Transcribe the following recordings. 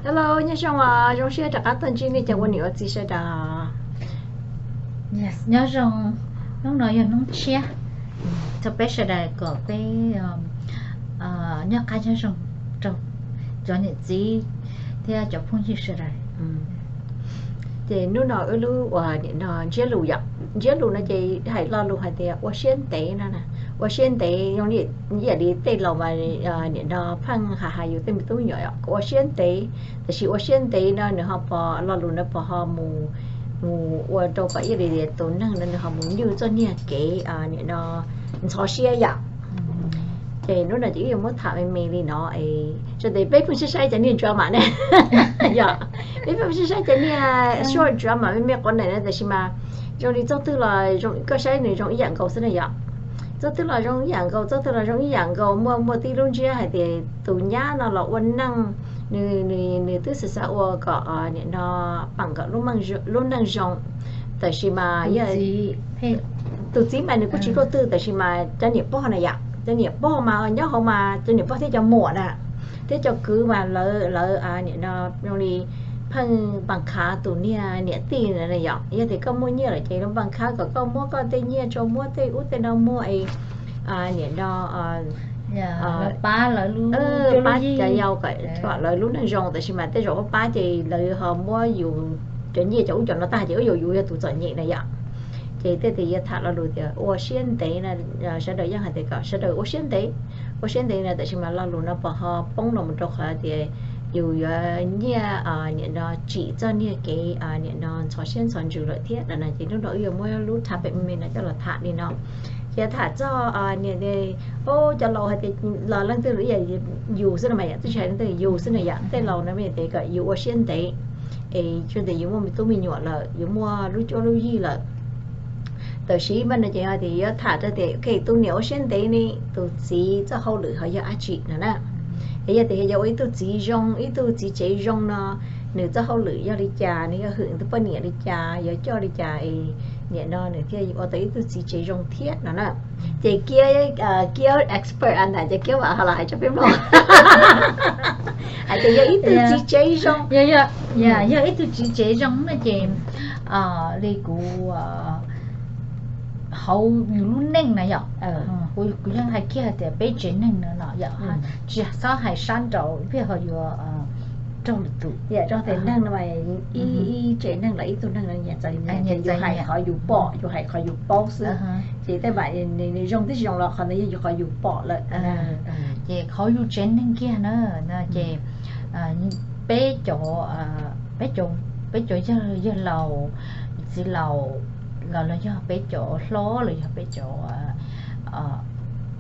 Hello, nyob zoo os, zoo siab rov qab tuaj ntsib nej cov ua niam ua txiv sawv daws. Nyob zoo, hnub no yog hnub tshiab, thov peb sawv daws kom peb nyob qab nyob zoo rau cov niam txiv thiab cov phooj ywg sawv daws. Ces hnub no wb lub uas nim no ntsiab lus yom, ntsiab lus no ces hais lo lus hais tias ua siab ntev no, ua siab ntev zoo li tej laus mas nim no pheej hais hais yus tej me tub me nyuam yom, kom ua siab ntev. Tab sis ua siab ntev no nws ho pom lo lus no pom ho mus, mus ua rau kom ib li tus neeg no nws ho mus nywj txoj niag kev nim no ntxhov siab yom. Ces hnub no ces wb yuav muab tham me me li no es tso tes peb pheej saib saib cov niag drama ne, yog peb pheej saib saib cov niag short drama me me quav ntawm no tab sis mas zoo li txoj twg los koj saib nws zoo ib yam nkaus xwb na yom. Txoj twg los zoo ib yam nkaus, txoj twg los zoo ib yam nkaus, muaj muaj tib lub ntsiab hais tias tus nyab no los ua neej, nws, nws twb xav xav ua kom nim no peem kom lub neej zoo, tab sis mas tus txiv mas nws kuj tsis luaj twg tab sis mas cov niam pog na yom, cov niam pog mas nyob hauv mas cov niam pog thiab cov muam na, thiab cov kwv mas lawv, lawv nim no zoo li pheej peem khav tus niag niam tij na yom. Yog tias koj muaj nyiaj lawm ces lawv peem khav kom koj muab koj tej nyiaj tso, muab tej ub tej no muag es nim no pab cov yau kom lawv lub neej zoo, tab sis mas tej zaum pab pab ces lawv ho muab yus cov nyiaj cov ub cov no tag ces ua yus yog tus txom nyem na yom. Ces tej tes yuav tham lo lus tias ua siab ntev no, sawv daws yeej hais tias kom sawv daws ua siab ntev, ua siab ntev no tab sis mas lo lus no pom ho poob los mus rau qhov tias yus yuav nyiaj nim no tsim txoj niag kev nim no ntxhov siab ntxhov ntsws lawm thiab no na. Ces hnub no wb yuav muab lub topic me me no coj los tham li no. Ces tham txog niam, cov laus hais tias los leej twg los yus xwb no mas yom, twb tsis hais leej twg, yus xwb no yom. Tej laus no mas tias kom yus ua siab ntev es tsuas tias yus muaj me tub me nyuam lawm, yus muaj lub cuab lub yig lawm. Tab sis mas no ces tias yuav tham rau tias tus niam ua siab ntev ne, tus txiv txoj hauj lwm ho yog dab tsi no na. Es yog tias yog ua ib tug txiv zoo, ib tug txiv tsev zoo no, nws txoj hauj lwm yog li cas, nws yuav hwm tus poj niam li cas, yuav coj li cas es nim no nws thiaj ua tau ib tug txiv tsev zoo thiab no na. Ces Kiab, Kiab expert a ntawm ces Kiab mam ho los hais rau peb mloog hais tias yog ib tug txiv tsev zoo. Yog ib tug txiv tsev zoo no ces li kuv hauv yus lub neej na yom, kuv yeej hais kiag hais tias peb tsev neeg no no yom, tsis txhob hais sab nraud peb ho yuav raug lwm tus. Yog tsev neeg no, ib tsev neeg los ib tug neeg no nyias txawv nyias, yus hais qhov yus pom, yus hais qhov yus paub xwb. Ces tej mam nws zoo twb tsis zoo los qhov ntawd yog yus qhov yus pom lawm. Ces qhov yus tsev neeg kiag na, ces peb cov, peb cov, peb cov yawg laus, txiv laus los los yog peb cov hlob los yog peb cov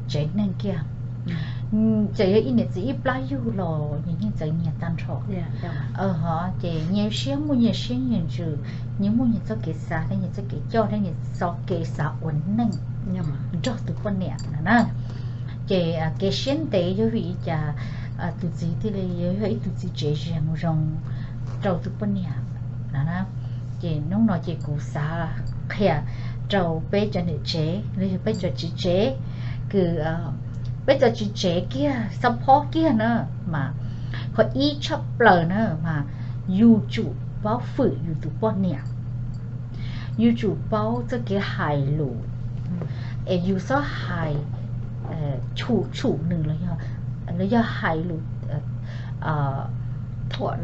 tsev neeg kiag. Txawm yog ib niam txiv ib plab yug los nyias yeej txawv nyias tag nrho. Ces nyias siab muaj nyias siab nyias ntsws, nyias muaj nyias txoj kev xav thiab nyias txoj kev coj thiab nyias txoj kev xav ua neej nrog tus poj niam no na. Ces kev siab ntev yog vim li cas tus txiv thiaj li yog ib tug txiv tsev zoo zoo rau tus poj niam no na. Ces hnub no ces kuv xav qhia rau peb cov niam tsev los yog peb cov txiv tsev, kws peb cov txiv tsev kiag xab phob kiag na, mas qhov ib tshaj plaws na mas yus tsum paub fwm yus tus poj niam, yus tsum paub txoj kev hais lus, es yus txhob hais tshum tshum nws los yog hais lus thuam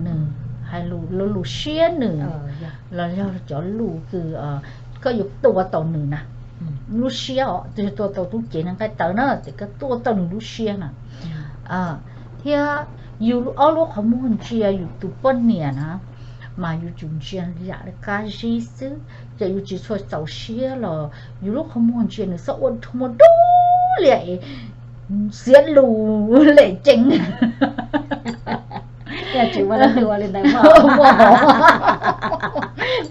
nws, hais lus, lus siab nws, los yog cov lus kws koj yuav tua tau nws na. Lub siab os, tua tau tub ceev neeg nqaij tawv na, ces koj tua tau nws lub siab na. Thiab yus ob lub qhov muag ntsia yus tus poj niam na, mas yus tsum ntsia yam li qab zib xwb, ces yus tsis txhua txaus siab los yus lub qhov muag ntsia nws txhob ua muag dub liam es xiav lus lem ceev.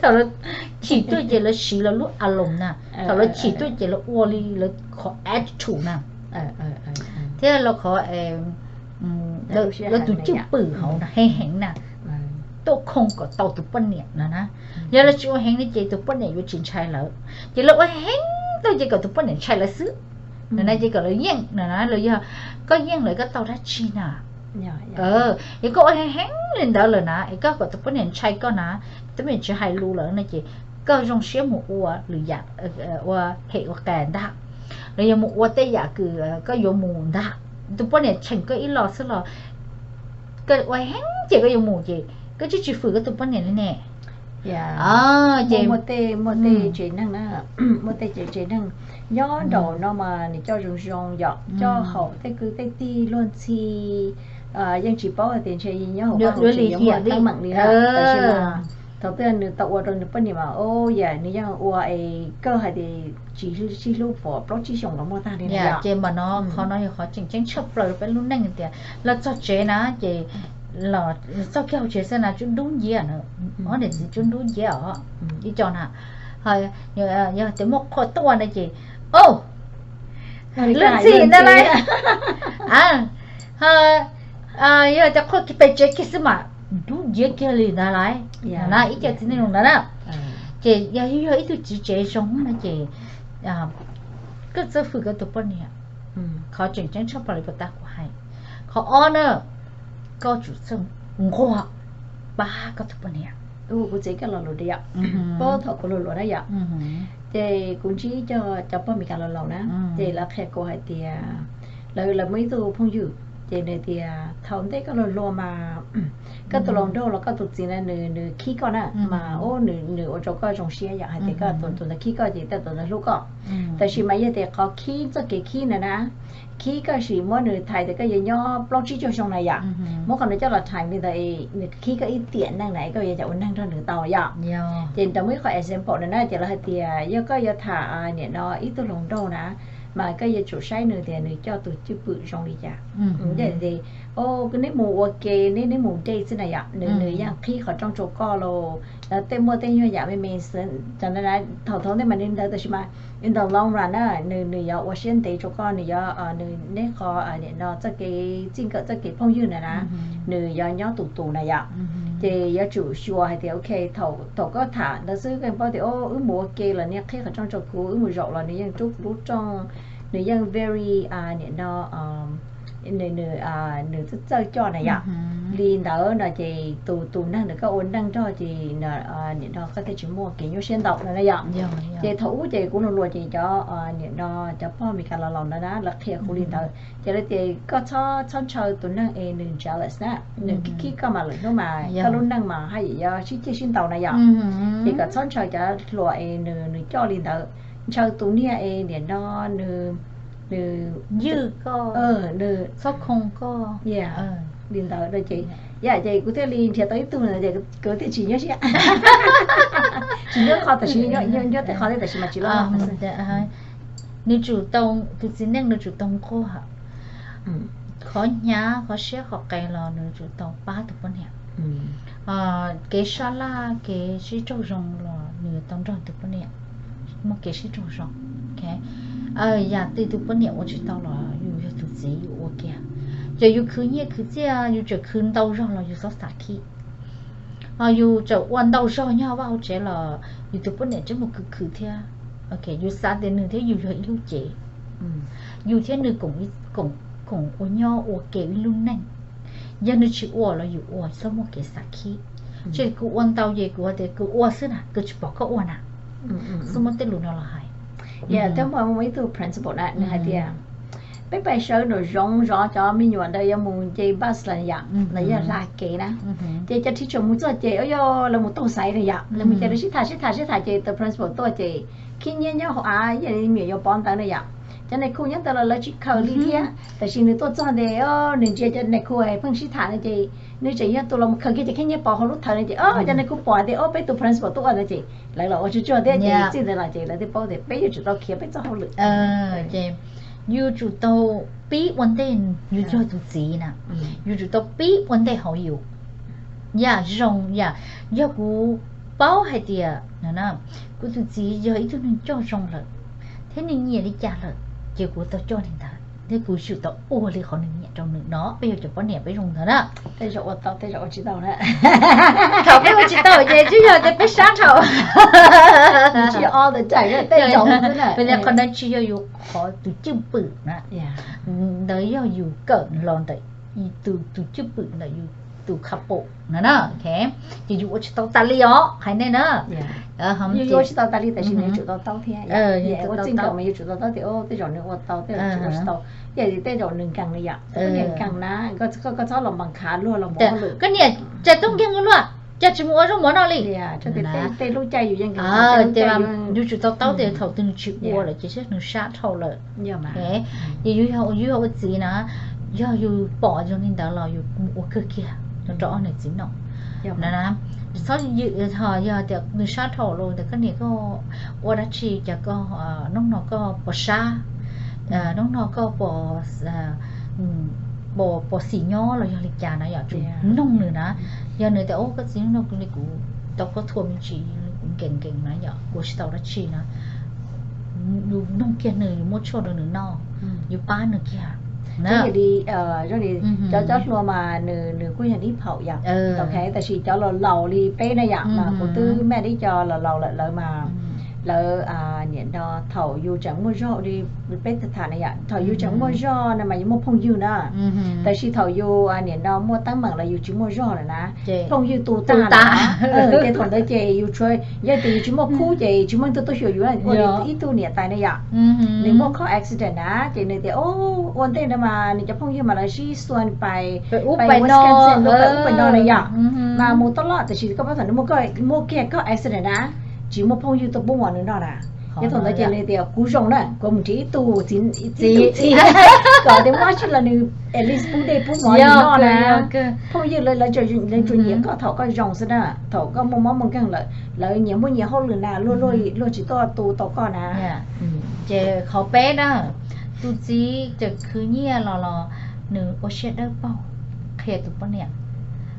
Thaum lawv chim tuaj ces lawv siv lawv lub a loos na, thaum lawv chim tuaj ces lawv ua li lawv qhov attitude na, thiab lawv qhov lawv tus cwj pwm hauv na heev heev na, tuaj khoo kom tau tus poj niam no na. Yog lawv tsis ua heev li ces tus poj niam yuav tsis ntshai lawv, ces lawv ua heev tuaj ces kom tus poj niam ntshai lawv xwb no na, ces kom lawv yeej no na. Los yog koj yeej lawm koj tau dab tsi na? Yog koj ua heev heev li ntawd lawm na, es koj kom tus poj niam ntshai koj na, tus poj niam tsis hais lus lawm no ces koj zoo siab mus ua lwm yam, ua hem ua qas ntag, los yog mus ua tej yam kws koj yuav mus ntag, tus poj niam cheem koj ib los xwb los koj ua heev ces koj yuav mus ces koj tsis tsis fwm koj tus poj niam li ne. Ces muaj tej tsev neeg na, muaj tej tsev neeg nyob nraum no mas nws coj zoo zoo yom, coj haum tej kwv tej tij luag ntxhi, yeej tsis paub hais tias ntshe nyob hauv vaj hauv tsev yuav muaj teeb meem li na, tab sis mas thaum twg nws tau ua rau nws poj niam mas o yam nws yeej ua es kawg hais tias tsis sib hlub puas plaub tsib xyoos los muaj tag li na yom. Ces mas no qhov no yog qhov tseem ceeb tshaj plaws peb lub neej tias los txog tsev na ces los txog kiag hauv tsev xwb na tsub dub nciab na, ob niam txiv tsub dub nciab os, ib co na, yog tias muaj qhua tuaj na ces o luag ntxhi na lauj, yog tias qhua pem tsev kiag xwb mas dub nciab kiag li ntawd lauj, na ib co txiv neej zoo ntawd na. Ces yog yog ib tug txiv tsev zoo no ces koj txawj fwm koj tus poj niam, qhov tseem ceeb tshaj plaws li puas tag kuv hais. Qhov ob na, koj tsum txawj nquag pab koj tus poj niam. Kuv txiv koj lo lus di yom, paub thaum kuv lo lus na yom, ces kuv ntsib cov pog Meskas laus laus na, ces lawv qhia kuv hais tias lawv lawv muaj ib tug phooj ywg ces nws tias thaum ntej koj hluas hluas mas koj tus hluas nraug los koj tus txiv na nws nws khib koj na mas o nws ua rau koj zoo siab yom, hais tias koj tus ntawd khib koj ces tej tus ntawd hlub koj. Tab sis mas yog tias qhov khib txoj kev khib ntawd na, khib koj sim muab nws thaiv tias koj yuav nyob plaub tsib caug xyoo na yom, muab qhov nws coj los thaiv li ntawd nws khib koj ib tiam neej na koj yuav ua neeg nrog nws tau yom. Ces nws muaj ib qho example na ces lawv hais tias yog koj yuav tham nim no ib tug hluas nraug na, mas koj yuav tsum saib nws tias nws coj tus cwj pwm zoo li cas. Neb mus ua ke, neb neb mus date xwb na yom, nws nws yeej qhib qhov rooj rau koj los, tej muaj tej nyuag yam me me, thaum thaum ntej mas nws ntawd tab sis mas in the long run na nws nws yuav ua siab ntev rau koj, nws yuav nws neb qhov nim no txoj kev txij nkawm txoj kev phooj ywg na na, nws yuav nyob tus tus na yom. Ces yuav tsum xyuas hais tias ok, thaum koj tham ntawd xwb koj paub tias o wb mus ua ke los nws qhib qhov rooj rau kuv, wb mus zaum los nws yeej rub kuv lub rooj, nws yeej very nim no nws nws nws txawj txawj coj na yom. Li ntawd no ces tus tus neeg ntawd koj ua neej nrog ces nim no koj thiaj tsis muaj kev nyuaj siab ntau no na yom. Ces thaum ub ces kuv hluas hluas ces cov nim no cov pog Meskas laus laus ntawd na lawv qhia kuv li ntawd ces lawv tias koj txhob txhob ntshaw tus neeg es nws jealous na, nws khib koj mas lwm hnub mas koj lub neej mas haj yam yuav sib ciaj sib ntaus na yom. Ces kom txhob ntshaw cov hluas es nws nws coj li ntawd, ntshaw tus niag es nim no nws nws ywj koj, nws txhob khoo koj, li ntawd ces, yam ces kuv thiaj li nrhiav tau ib tug na ces kuv thiaj tsis nyuaj siab. Tsis nyuaj qhov tab sis nyuaj tej qhov thiab tab sis mas tsis loj. Nws tsum tau, tus txiv neej nws tsum tau nquag, qhov hnyav qhov siab qhov qees los nws tsum tau pab tus poj niam. Kev sab laj kev sib raug zoo los nws tau nrog tus poj niam muaj kev sib raug zoo. Yam twg tus poj niam ua tsis tau los yus yog tus txiv yus ua kiag. Ces yus khwv nyiaj khwv txiaj yus tseem khwv ntau zog los yus txhob xav khib. Yus tseem ua ntau zog nyob vaj hauv tsev los yus tus poj niam tseem mus khwv khwv thiab. Yus xav tias nws thiab yus yog ib lub cev, yus thiab nws koom ua nyob ua ke ib lub neej. Yog nws tsis ua los yus ua, txhob muaj kev xav khib. Tsis kuv ua ntau ces kuv tias kuv ua xwb na, kuv tsis pom koj ua na. Xub muab tej lus no los hais. Thiab muaj ib tug principal na nws hais tias peb pais sawv nraum zoov zov cov me nyuam ntawd yuav mus nce bus los yom, los yog hla kev na. Ces cov teacher mus txog ces yog lawv mus taug xaiv na yom, lawv mus ces lawv sib tham sib tham sib tham ces tus principal tuaj ces khib nyiab nyob hauv av ib yam li me nyuam yaus pov ntawd na yom. Cov nais khu nyob ntawd los lawv tsis khaws li thiab, tab sis nws tuaj txog ntes, nws ntsia cov nais khu pheej sib tham no ces nws tseem yog tus los khaws kiag cov khib nyiab pov hauv lub thawv no ces cov nais khu pom tias o peb tus principal tuaj ua ntawd ces lawv los ua tsuag tsuag thiab ces txij ntawd los ces lawv thiaj paub tias peb yuav tsum tau khiav peb txoj hauj lwm. Ces yus tsum tau pib ua ntej, yus yog tus txiv na, yus tsum tau pib ua ntej hauv yus. Yam zoo yam, yog kuv paub hais tias kuv tus txiv yog ib tug neeg coj zoo lawm thiab nws nyiam li cas lawm, ces kuv tau coj li ntawd thiab kuv tsum tau ua li qhov nws nyiam rau nws no. Peb yog cov poj niam peb zoo ntawd na. Tej zaum ua tau tej zaum ua tsis tau na. Thaum peb ua tsis tau ces twb yog tias peb sab dhau. Tsis yog all the time, tej zaum xwb na. Qhov ntawd tsis yog yus qhov tus cwj pwm na. Ntawd yog yus kawm los ntawm tus cwj pwm ntawm yus tus couple no na. Ces yus ua tsis tau tas li os hais nej na. Yus ua tsis tau tas li tiam sis nws yuav tsum to taub thiab. Ua txij nkawm mas yuav tsum to taub tias tej zaum nws ua tau, tej zaum nws ua tsis tau. Ces tej zaum nws nkeeg li yom, nkeeg na, koj txhob los npam khav luag los mus ua hauj lwm. Koj niam, cas tub nkeeg luaj, cas tsis mus ua zaub mov noj li. Tej lub caij yus yeej nkeeg, yus tsum to taub tias thaum twg nws tsis ua lawm ces nws sab dhau lawm. Ces yus yog ua txiv na, yog yus pom zoo li ntawd los yus mus ua kawg kiag rau ob niam txiv noj. Txhob, yog tias nws sab dhau lawm tias koj niam koj ua dab tsi cas koj, hnub no koj puas sab, hnub no koj puas, puas xim nyob los yog li cas na yom, tsum noog nws na. Yog nws tias koj txiv, hnub no kuv li kuv tau khaub thuas me ntsis, kuv nkees nkees na yom, ua tsis tau dab tsi na, yus noog kiag nws, yus muab tshuaj rau nws noj, yus pab nws kiag. Zoo li cov, cov hluas mas nws, nws kuj yog ib phaum yom, tab sis cov laus laus li peb na yom mas kuv twb maj ib co laus laus lawm, lawv mas lawv niam no thaum yus tseem muaj zog li peb tham na yom, thaum yus tseem muaj zog no mas yus muaj phooj ywg na, tab sis thaum yus niam no muaj teeb meem los yus tsis muaj zog lawm na, phooj ywg tu tag lawm, ces thaum ntawd ces yus tsuas, yog tias yus tsis muaj khub ces tsis muaj leej twg tuaj xyuas yus, ua li ib tug niam tais na yom, nws muaj khob accident na, ces nws tias ua ntej no mas nws cov phooj ywg mas lawv sib xua pais, pais Wisconsin, pais ub pais no na yom, mas mus toj loj, tab sis koj paub thaum nws muaj kiag khob accident na, tsis muaj phooj ywg tuaj pub mov nws noj na. Yog thaum ntawd ces nws tias kuv zoo na, kuv mus nrhiav ib tug txiv, kom tias muaj dab tsi los nws at least pub dej pub mov nws noj na. Phooj ywg lawv tsuas nyiam koj thaum koj zoo xwb na, thaum koj muaj mob muaj nkeeg lawm lawv nyias muaj nyias hauj lwm na, luag, luag tsis tuaj tu tau koj na. Ces qhov peb na, tus txiv tseem khwv nyiaj los los nws ua siab dawb paug qhia tus poj niam.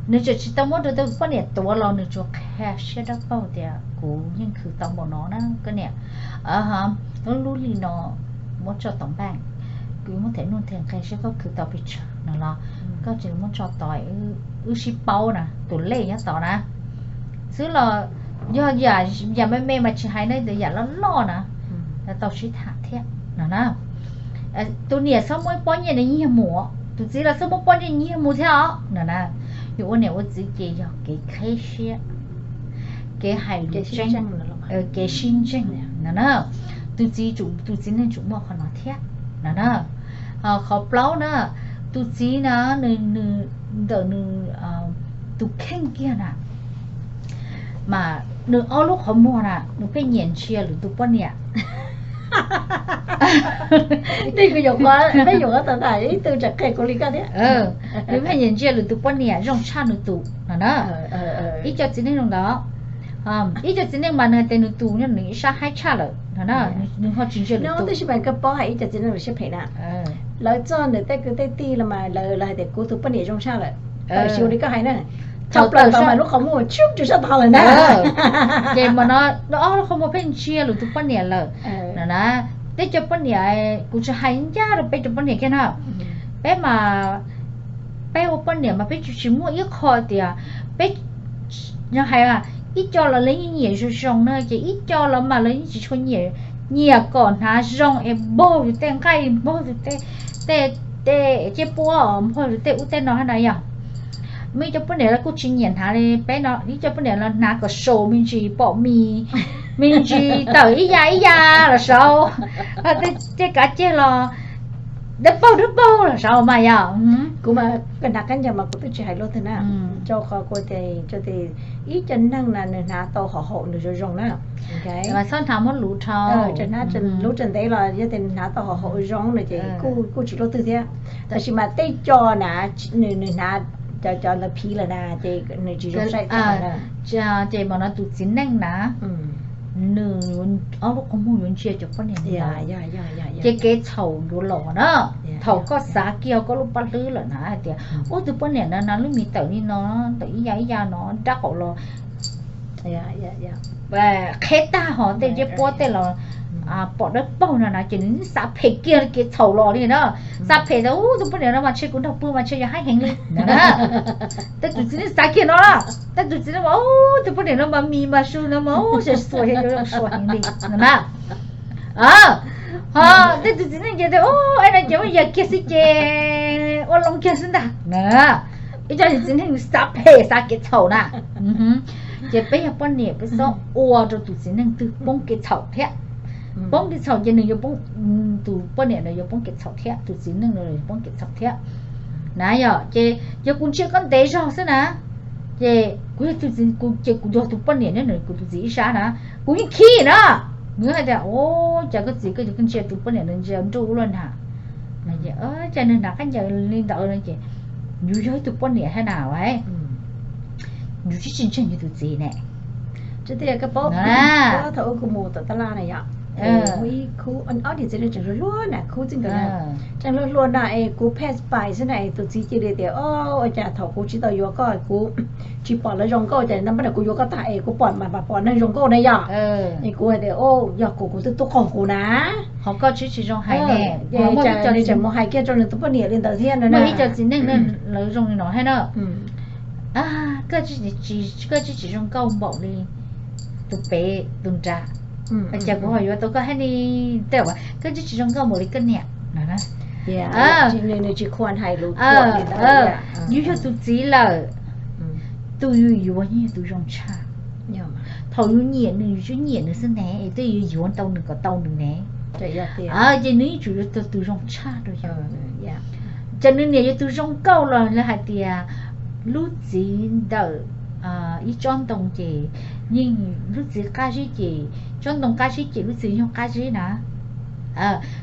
Nws tseem tsis tau muab rau tus poj niam tuav los nws tsuas qhia siab dawb paug tias kuv yeej khwv tau npaum no na koj niam. Lub, lub hlis no muab tso tom npaj, kuv muab them nuj them nqe seb koj khwv tau pes tsawg no los koj tseem muab tso tod, wb sib paub na, tus lej nyob tod na. Xwb los yog yam, yam me me mas tsis hais ne, yam loj loj na tau sib tham thiab no na. Tus niam txhob muab ib pob nyiaj nyiag mus, tus txiv los txhob muab pob nyiaj nyiag mus thiab os no na. Yus ua niam ua txiv ces yog kev qheb siab, kev hais lus tseeb, kev sib ntseeg no na. Tus txiv, tus txiv neej tsum muaj qhov no thiab no na. Qhov plaub na, tus txiv na, nws, nws ntawm nws tus kheej kiag na, mas nws ob lub qhov muag na nws pheej nyiam ntsia lwm tus poj niam. Peb yuav tau tas ib tug tseem qhia kuv li koj thiab. Nws pheej nyiam ntsia lwm tus poj niam zoo tshaj nws tus no na. Ib co txiv neej zoo ntawd, ib co txiv neej mas nws hais tias nws tus nws ib sab haib tshaj lawm no na, nws ho tsis ntsia lwm tus. Tab sis mas koj paub hais ib co txiv neej lawv siab phem na, lawv txog ntawm tej kwv tej tij los mas lawv, lawv hais tias kuv tus poj niam zoo tshaj lawm. Tab sis ua li koj hais na, thaum plaws tod mas lub qhov muag tsuj rau sab tod lawm na. Ces mas no, ob lub qhov muag pheej ntsia lwm tus poj niam lawm no na. Peb cov poj niam, kuv tsis hais ncaj rau peb cov poj niam kiag na, peb mas, peb ua poj niam mas peb tsis, tsis muaj ib qho tias peb, hais ib co los lawv yeej nyiam zoo zoo na, ces ib co los mas lawv yeej tsis tshua nyiam, nyiam kom hnav zoo es npog yus tej nqaij, npog yus tej, tej, tej ciaj puab, npog yus tej ub tej no na yog. Muaj ib co poj niam los kuj tsis nyiam hnav li peb no, ib co poj niam los hnav kom saum me ntsis pom mis, me ntsis tawm ib ya ib ya los saud, tej kav ceg los dawb paug dawb paug los saud mas yog. Kuv mas koj hnav khaub ncaws mas kuv twb tsis hais luag twg na, rau qhov kuv tias ib co neeg na nws hnav tau hom haum nws zoo zoo na. Txhob hnav muab luv dhau, lub tseem ntev los yog tias nws hnav tau hom haum zoo no ces kuj tsis luaj twg thiab. Tab sis mas tej co na, nws, nws hnav cov, cov ntawd phiv lawm na ces nws tsis zoo saib. Ces mas no tus txiv neej na, nws ob lub qhov muag yuav ntsia cov poj niam no, ces kev txhaum yuav los na. Thaum koj xav kiag koj lub paj hlwb lawm na hais tias ub tus poj niam no na lub mis tawm li no, tawm ib ya ib ya no dab qaum los qheb tag ho tej ciaj puab tej los pom dawb paug no na ces nws xav phem kiag kev txhaum los li na. Xav phem tias ub tus poj niam no mas ntshe kuv nrog pw mas ntshe yog haib heev li no na. Tej tus txiv neej xav kiag no na, tej tus txiv neej mas ub tus poj niam no mas mis mas su no mas ub ntshe xuas yog yuav zoo sua heev li no na. Ho tej tus txiv neej ces tias ub es no ces muab yawg kiag xwb ces ua loo kiag xwb ntag na. Ib co txiv neej xav phem xav kev txhaum na. Ces peb yog poj niam peb txhob ua rau tus txiv neej twg poob kev txhaum thiab. Poob kev txhaum ces nws yuav poob, tus poj niam no yuav poob kev txhaum thiab, tus txiv neej no yuav poob kev txhaum thiab na. Yog ces yog kuv ntsia koj ntev zog xwb na, ces kuv yog tus txiv, kuv ces kuv yog tus poj niam ne, kuv tus txiv ib sab na, kuv yeej khib na. Nws hais tias, o, cas koj txiv koj ntsia tus poj niam no ntsia nruj ua luaj na. Ces cas nws hnav qab ncaws li ntawd no ces yus yog ib tug poj niam thiab na, yus tsis tsis ntseeg yus tus txiv ne. Tsis tias koj paub, thaum ub kuv mus tom tab laj na yom, muaj ib khub ob niam txiv neej tseem hluas hluas na, khub txij nkawm na, tseem hluas hluas na es kuv pass by xwb na es tus txiv cia li tias, o, ua cas thaum kuv tsis tau yuav koj kuv tsis pom lawv zoo nkauj, cas nab pab kuv yuav koj tag es kuv pom mas pom neeg zoo nkauj na yom. Es kuv hais tias, o, yog kuv kuv twb tuaj qaug kuv na. Qhov koj tsis tsis zoo hais ne, es cas nws tseem mus hais kiag rau nws tus poj niam li ntawd thiab no. Muaj ib co txiv neej lawv zoo li no thiab na. Koj tsis tsis zoo nkauj npaum li tus pem tus nrad, cas kuv ho yuav tau koj thiab ne, tej koj tsis tsis zoo nkauj npaum li koj niam no. Nws tsis khuam hais lus khuam li ntawd. Yus yog tus txiv lawm, tus yus yuav yeej yog tus zoo tshaj. Thaum yus nyiam nws yus twb nyiam nws xwb ne, es twb yuav yuav tau nws kom tau nws ne. Ces nws yeej tsum yuav tau tus zoo tshaj rau yus. Ces nws niam yuav tus zoo nkauj los lawv hais tias lub txiv ntawm ib tsob ntoo ces yeej, lub txiv qab zib ces, tsob ntoo qab zib ces lub txiv yog qab zib na.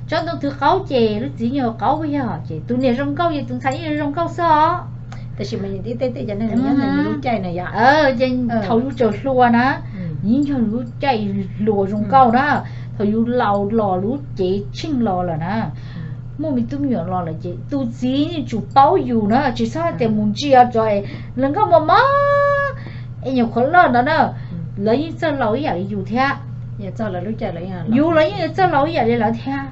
Tsob ntoo twg qaub ces lub txiv yog qaub yog, ces tus niam zoo nkauj ces tus ntxhais yeej zoo nkauj xwb os. Tab sis mas tej tej cov neeg nyob ntawm nws lub caij na yom, ces thaum yus tseem hluas na, yeej yog lub caij hluas zoo nkauj na. Thaum yus laus los lub cev tsheej los lawm na, muaj me tub me nyuam los lawm ces tus txiv yeej tsum paub yus na, tsis txhob tias mus ntsia tsov es hluas nkauj mos mos es nyuam qhuav loj no na, lawv yeej txawj laus ib yam li yus thiab. Yus los yeej yuav txawj laus ib yam li lawv thiab.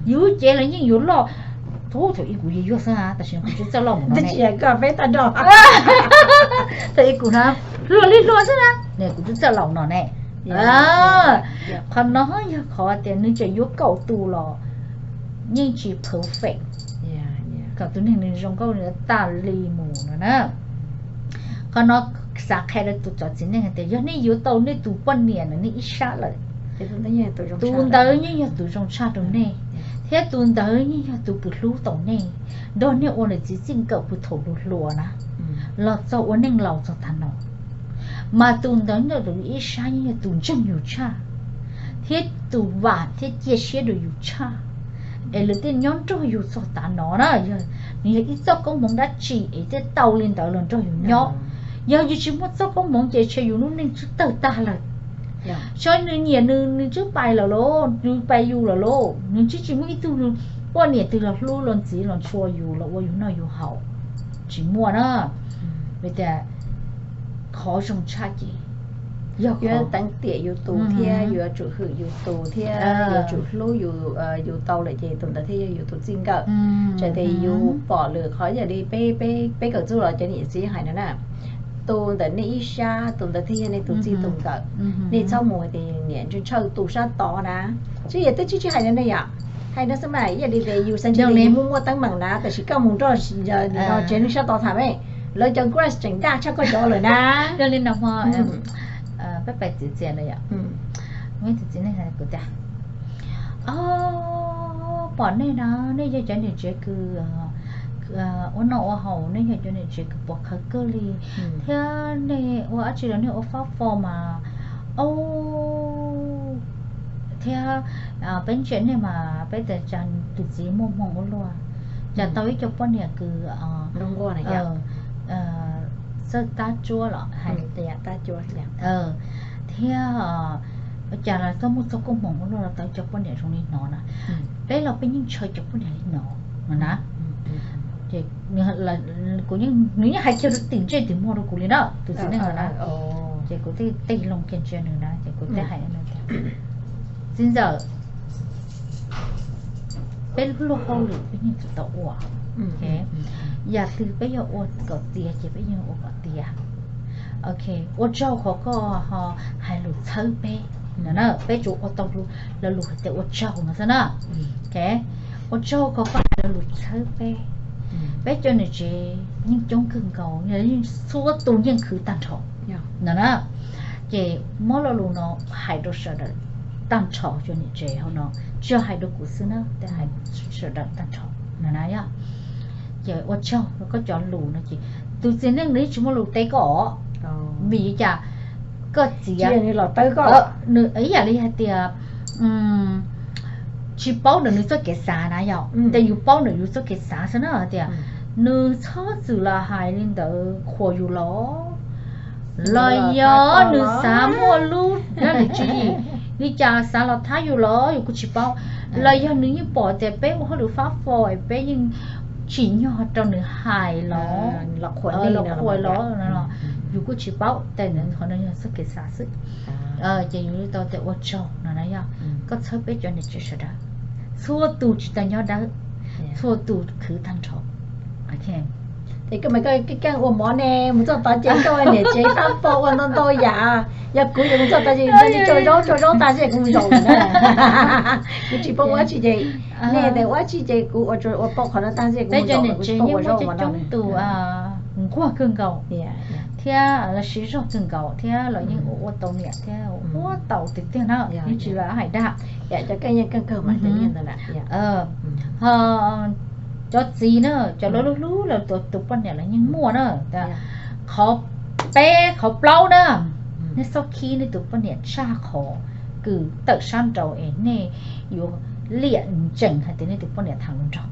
Yus lub cev los yeej yuav loj. Thaum ub thaum ub kuv yog yuag xwb, tam sis kuv twb txawj laus mus no ne. Thaum ub kuv na, hluas li hluas xwb na, kuv twb txawj laus no ne. Qhov no yog qhov tias nws tseem yuav kaum tus los yeej tsis perfect, kom tus neeg nws zoo nkauj nws tag li mus no na. Qhov no xav qhia rau tus cov txiv neej hais tias yog nej yuav tau nej tus poj niam no nej ib sab lawm, tus ntawd yeej yog tus zoo tshaj rau nej, thiab tus ntawd yeej yog tus kws hlub tau nej, nrog nej ua niam txiv txij nkawm puag thaum hluas hluas na, los txog ua neej laus txog tav no, mas tus ntawd nyob rau yus ib sab yeej yog tus ntseeg yus tshaj, thiab tus vam thiab cia siab rau yus tshaj, es lawv thiaj nyob nrog yus txog tav no na. Yog nws yog ib txoj koob hmoov dab tsi es thiaj tau li ntawd los nrog yus nyob. Yog yus tsis muaj txoj koob hmoov ces ntshe yus lub neej twb tawg tag lawm. Saib nws nyiam nws, nws twb pais lawm lauj, nws pais yus lawm lauj, nws twb tsis muaj ib tug poj niam twg los hlub los ntxiv los ntshua yus los ua yus noj yus haus, tsis muaj na. Vim tias qhov zoo tshaj ces yog yuav teev tiam yus tus thiab yuav tsum hwm yus tus thiab yuav tsum hlub yus, yus tau lawm ces tus ntawd thiaj yog yus tus txij nkawm. Txawm tias yus pom lwm qhov ib yam li peb, peb kawm txuj los cov niam txiv hais no na, tus ntawm nej ib sab tus ntawd thiaj yog nej tus txij tus nkawm. Nej txhob mus hais tias niam ntshaw tus sab tod na. Tsis yog twb tsis tsis hais no ne yom, hais no xwb mas ib yam li tias yus xav ntsis li yus muaj muaj teeb meem na, tab sis koj mus nrog no tsev neeg sab tod tham me, lawv cov crush tseem daj tshaj koj cov lawm na. Yog li no ho peb pais txiav txiav no yom, muaj ib tug txiv neej hais kuv tias, o, pom nej na, nej yog cov niam tsev kws ua noj ua haus, nej yog cov niam tsev kws pov khawv kawg li, thiab nej ua dab tsi los nej ua fab fo mas, o, thiab peb ntsia nej mas peb tas cas tus txiv muaj hmoo ua luaj, cas tau ib co poj niam kws txawj tab cuab los hais tias, thiab cas los koj muaj txoj koob hmoov ua luaj los tau ib co poj niam zoo li no na. Peb los peb yeej ntshaw cov poj niam li no no na. Ces kuv, nws yeej hais kiag rau tim ntsej tim muag rau kuv li na, tus txiv neej no na. Ces kuv thiaj teg loo kiag ntsia nws na, ces kuv thiaj hais tias, txiv ntxawm, peb lub luag hauj lwm peb yeej tsum tau ua. Yam twg peb yog ua kom tiav ces peb yeej ua kom tiav. Ok, ua tsaug qhov koj ho hais lus txhawb peb no na, peb tsuas ua tau lo lus hais tias ua tsaug no xwb na. Ok, ua tsaug qhov koj hais lo lus txhawb peb. Peb cov niam tsev yeej coob kawg nkaus, yeej txhua tus yeej khwv tag nrho no na. Ces muab lo lus no hais rau sawv daws tag nrho, cov niam tsev hauv no, tsis yog hais rau kuv xwb na, hais sawv daws tag nrho no na yom. Ces ua tsaug rau koj cov lus no ces tus txiv neej nws yeej tsis muaj lus teb koj os, vim li cas? Koj txiv, nws ib yam li hais tias tsis paub ntawm nws txoj kev xav na yom, ces yus paub ntawm yus txoj kev xav xwb na, tias nws txhob txwm los hais li ntawd qhuas yus los, los yog nws xav muaj lub hnab nws tswv yim li cas xav los thab yus los yus kuj tsis paub, los yog nws yeej pom tias peb ua hauj lwm fab fo es peb yeej tsim nyog rau nws hais los, los qhuas los, yus kuj tsis paub, tes qhov no yog txoj kev xav xwb. Ces yus tau tias ua tsaug no na yog, koj txhawb peb cov niam tsev sawv daws, txhua tus tsis tau nyob dawb, txhua tus khwv tag nrho. Ces koj mas koj keej ua mov ne, mus txog tod ces koj niam tsev fab fo ua ntau ntau yam, yog kuv ces mus txog tod ces tso zaub tso zaub tag ces kuv mus zaum na. Kuv tsis paub ua dab tsi ces, nej tias ua dab tsi ces kuv ua pauj qhov no tag ces kuv mus zaum, kuv tsis paub ua zaub ua mov no. Coob tus nquag kawg nkaus thiab los siv zog kawg nkaus thiab los yeej ua ua tau niam thiab ua tau tiag tiag na, yeej tsis lam hais dag. Cov keej yeej keej kawg mas cov niag ntawd na. Ho cov txiv na, cov lawv hlub hlub lawv tus poj niam los yeej muaj na. Qhov peb qhov plaub na, nej txhob khib nej tus poj niam tshaj qhov kws tawm sab nraud es nej yuav liam ntsees hais tias nej tus poj niam tham hluas nraug.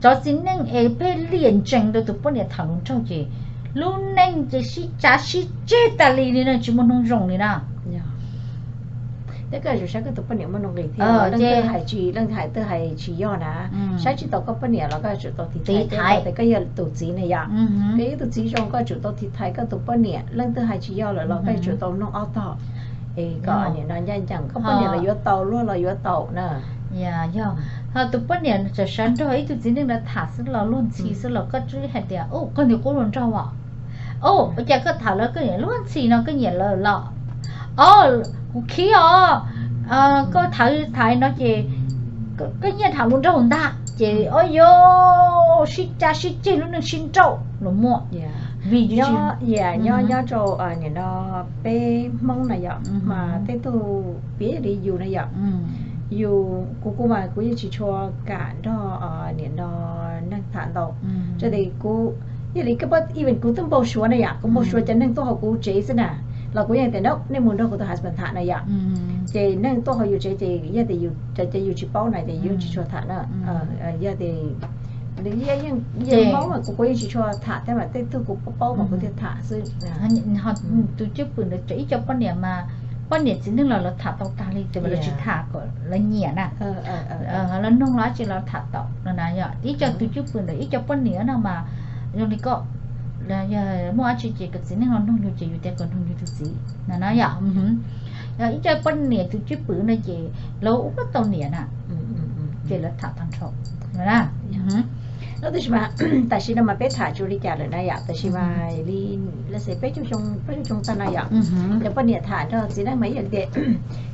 Cov txiv neej es pheej liam ntsees rau tus poj niam tham hluas nraug ces lub neej ces sib tsav sib ceg tas li li na, tsis muaj hnub zoo li na. Tej koj yuav saib koj tus poj niam muaj nuj nqis thiab, leej twg hais tsis, leej twg hais twg hais tsis yog na. Saib tsis taus koj poj niam los koj yuav tsum tau tiv thaiv, tes koj yog tus txiv na yom. Koj yog tus txiv zoo koj yuav tsum tau tiv thaiv koj tus poj niam, leej twg hais tsis yog lawm los koj yuav tsum tau mloog ob tog es kom nim no ncaj ncees, koj poj niam los yuav tau luag los yuav tau na. Yog, ho tus poj niam txawm sawv nrog ib tug txiv neej ntawd tham xwb los luag ntxhi xwb los koj twb hais tias, u, koj ntim qub hluas nraug os. U, ua cas koj tham lawv koj nyiam luag ntxhi no koj nyiam lawv los? O, kuv khib os, koj tham tham no ces koj nyiam tham hluas nraug ntag ces o yo, sib cav sib ceg lub neej sib nrauj los muaj. Vim nyob, nyob rau nim no peb Hmoob na yom, mas tej tug piav li yus na yom, yus, kuv kuv mas kuv yeej tsis tshua kam nrog nim no neeg tham ntau. Tsa tes kuv, yog li koj, even kuv twb npau suav na yom, kuv npau suav cov neeg tuaj hauv kuv tsev xwb na, los kuv yeej tias no nej mus nrog kuv tus husband tham na yom. Ces neeg tuaj hauv yus tsev ces yog tias yus, cov yus tsis paub na ces yus tsis tshua tham na. Yog tias yeej Hmoob mas kuv kuv yeej tsis tshua tham thiab, mas tej tug kuv paub mas kuv thiaj tham xwb. Tus cwj pwm ntawd ib co poj niam mas poj niam txiv neej los lawv tham tau tag li, tiam sis lawv tsis tham kom lawv nyiam na. Lawv noog los dab tsi los tham tau no na yom. Ib co tus cwj pwm ntawd ib co poj niam no mas zoo li koj, yog muaj dab tsi ces kom txiv neej los noog yus ces yus tias kom noog yus tus txiv no na yom. Yog ib co poj niam tus cwj pwm no ces lawv ua tau niam na, ces lawv tham tag nrho na. Tab sis mas tam sim no mas peb tham tsis ua li cas lawm na yom, tab sis mas li lawv xav peb caug xyoo, peb caug xyoo tag no yom, cov poj niam tham nrog txiv neej mas ib yam li tias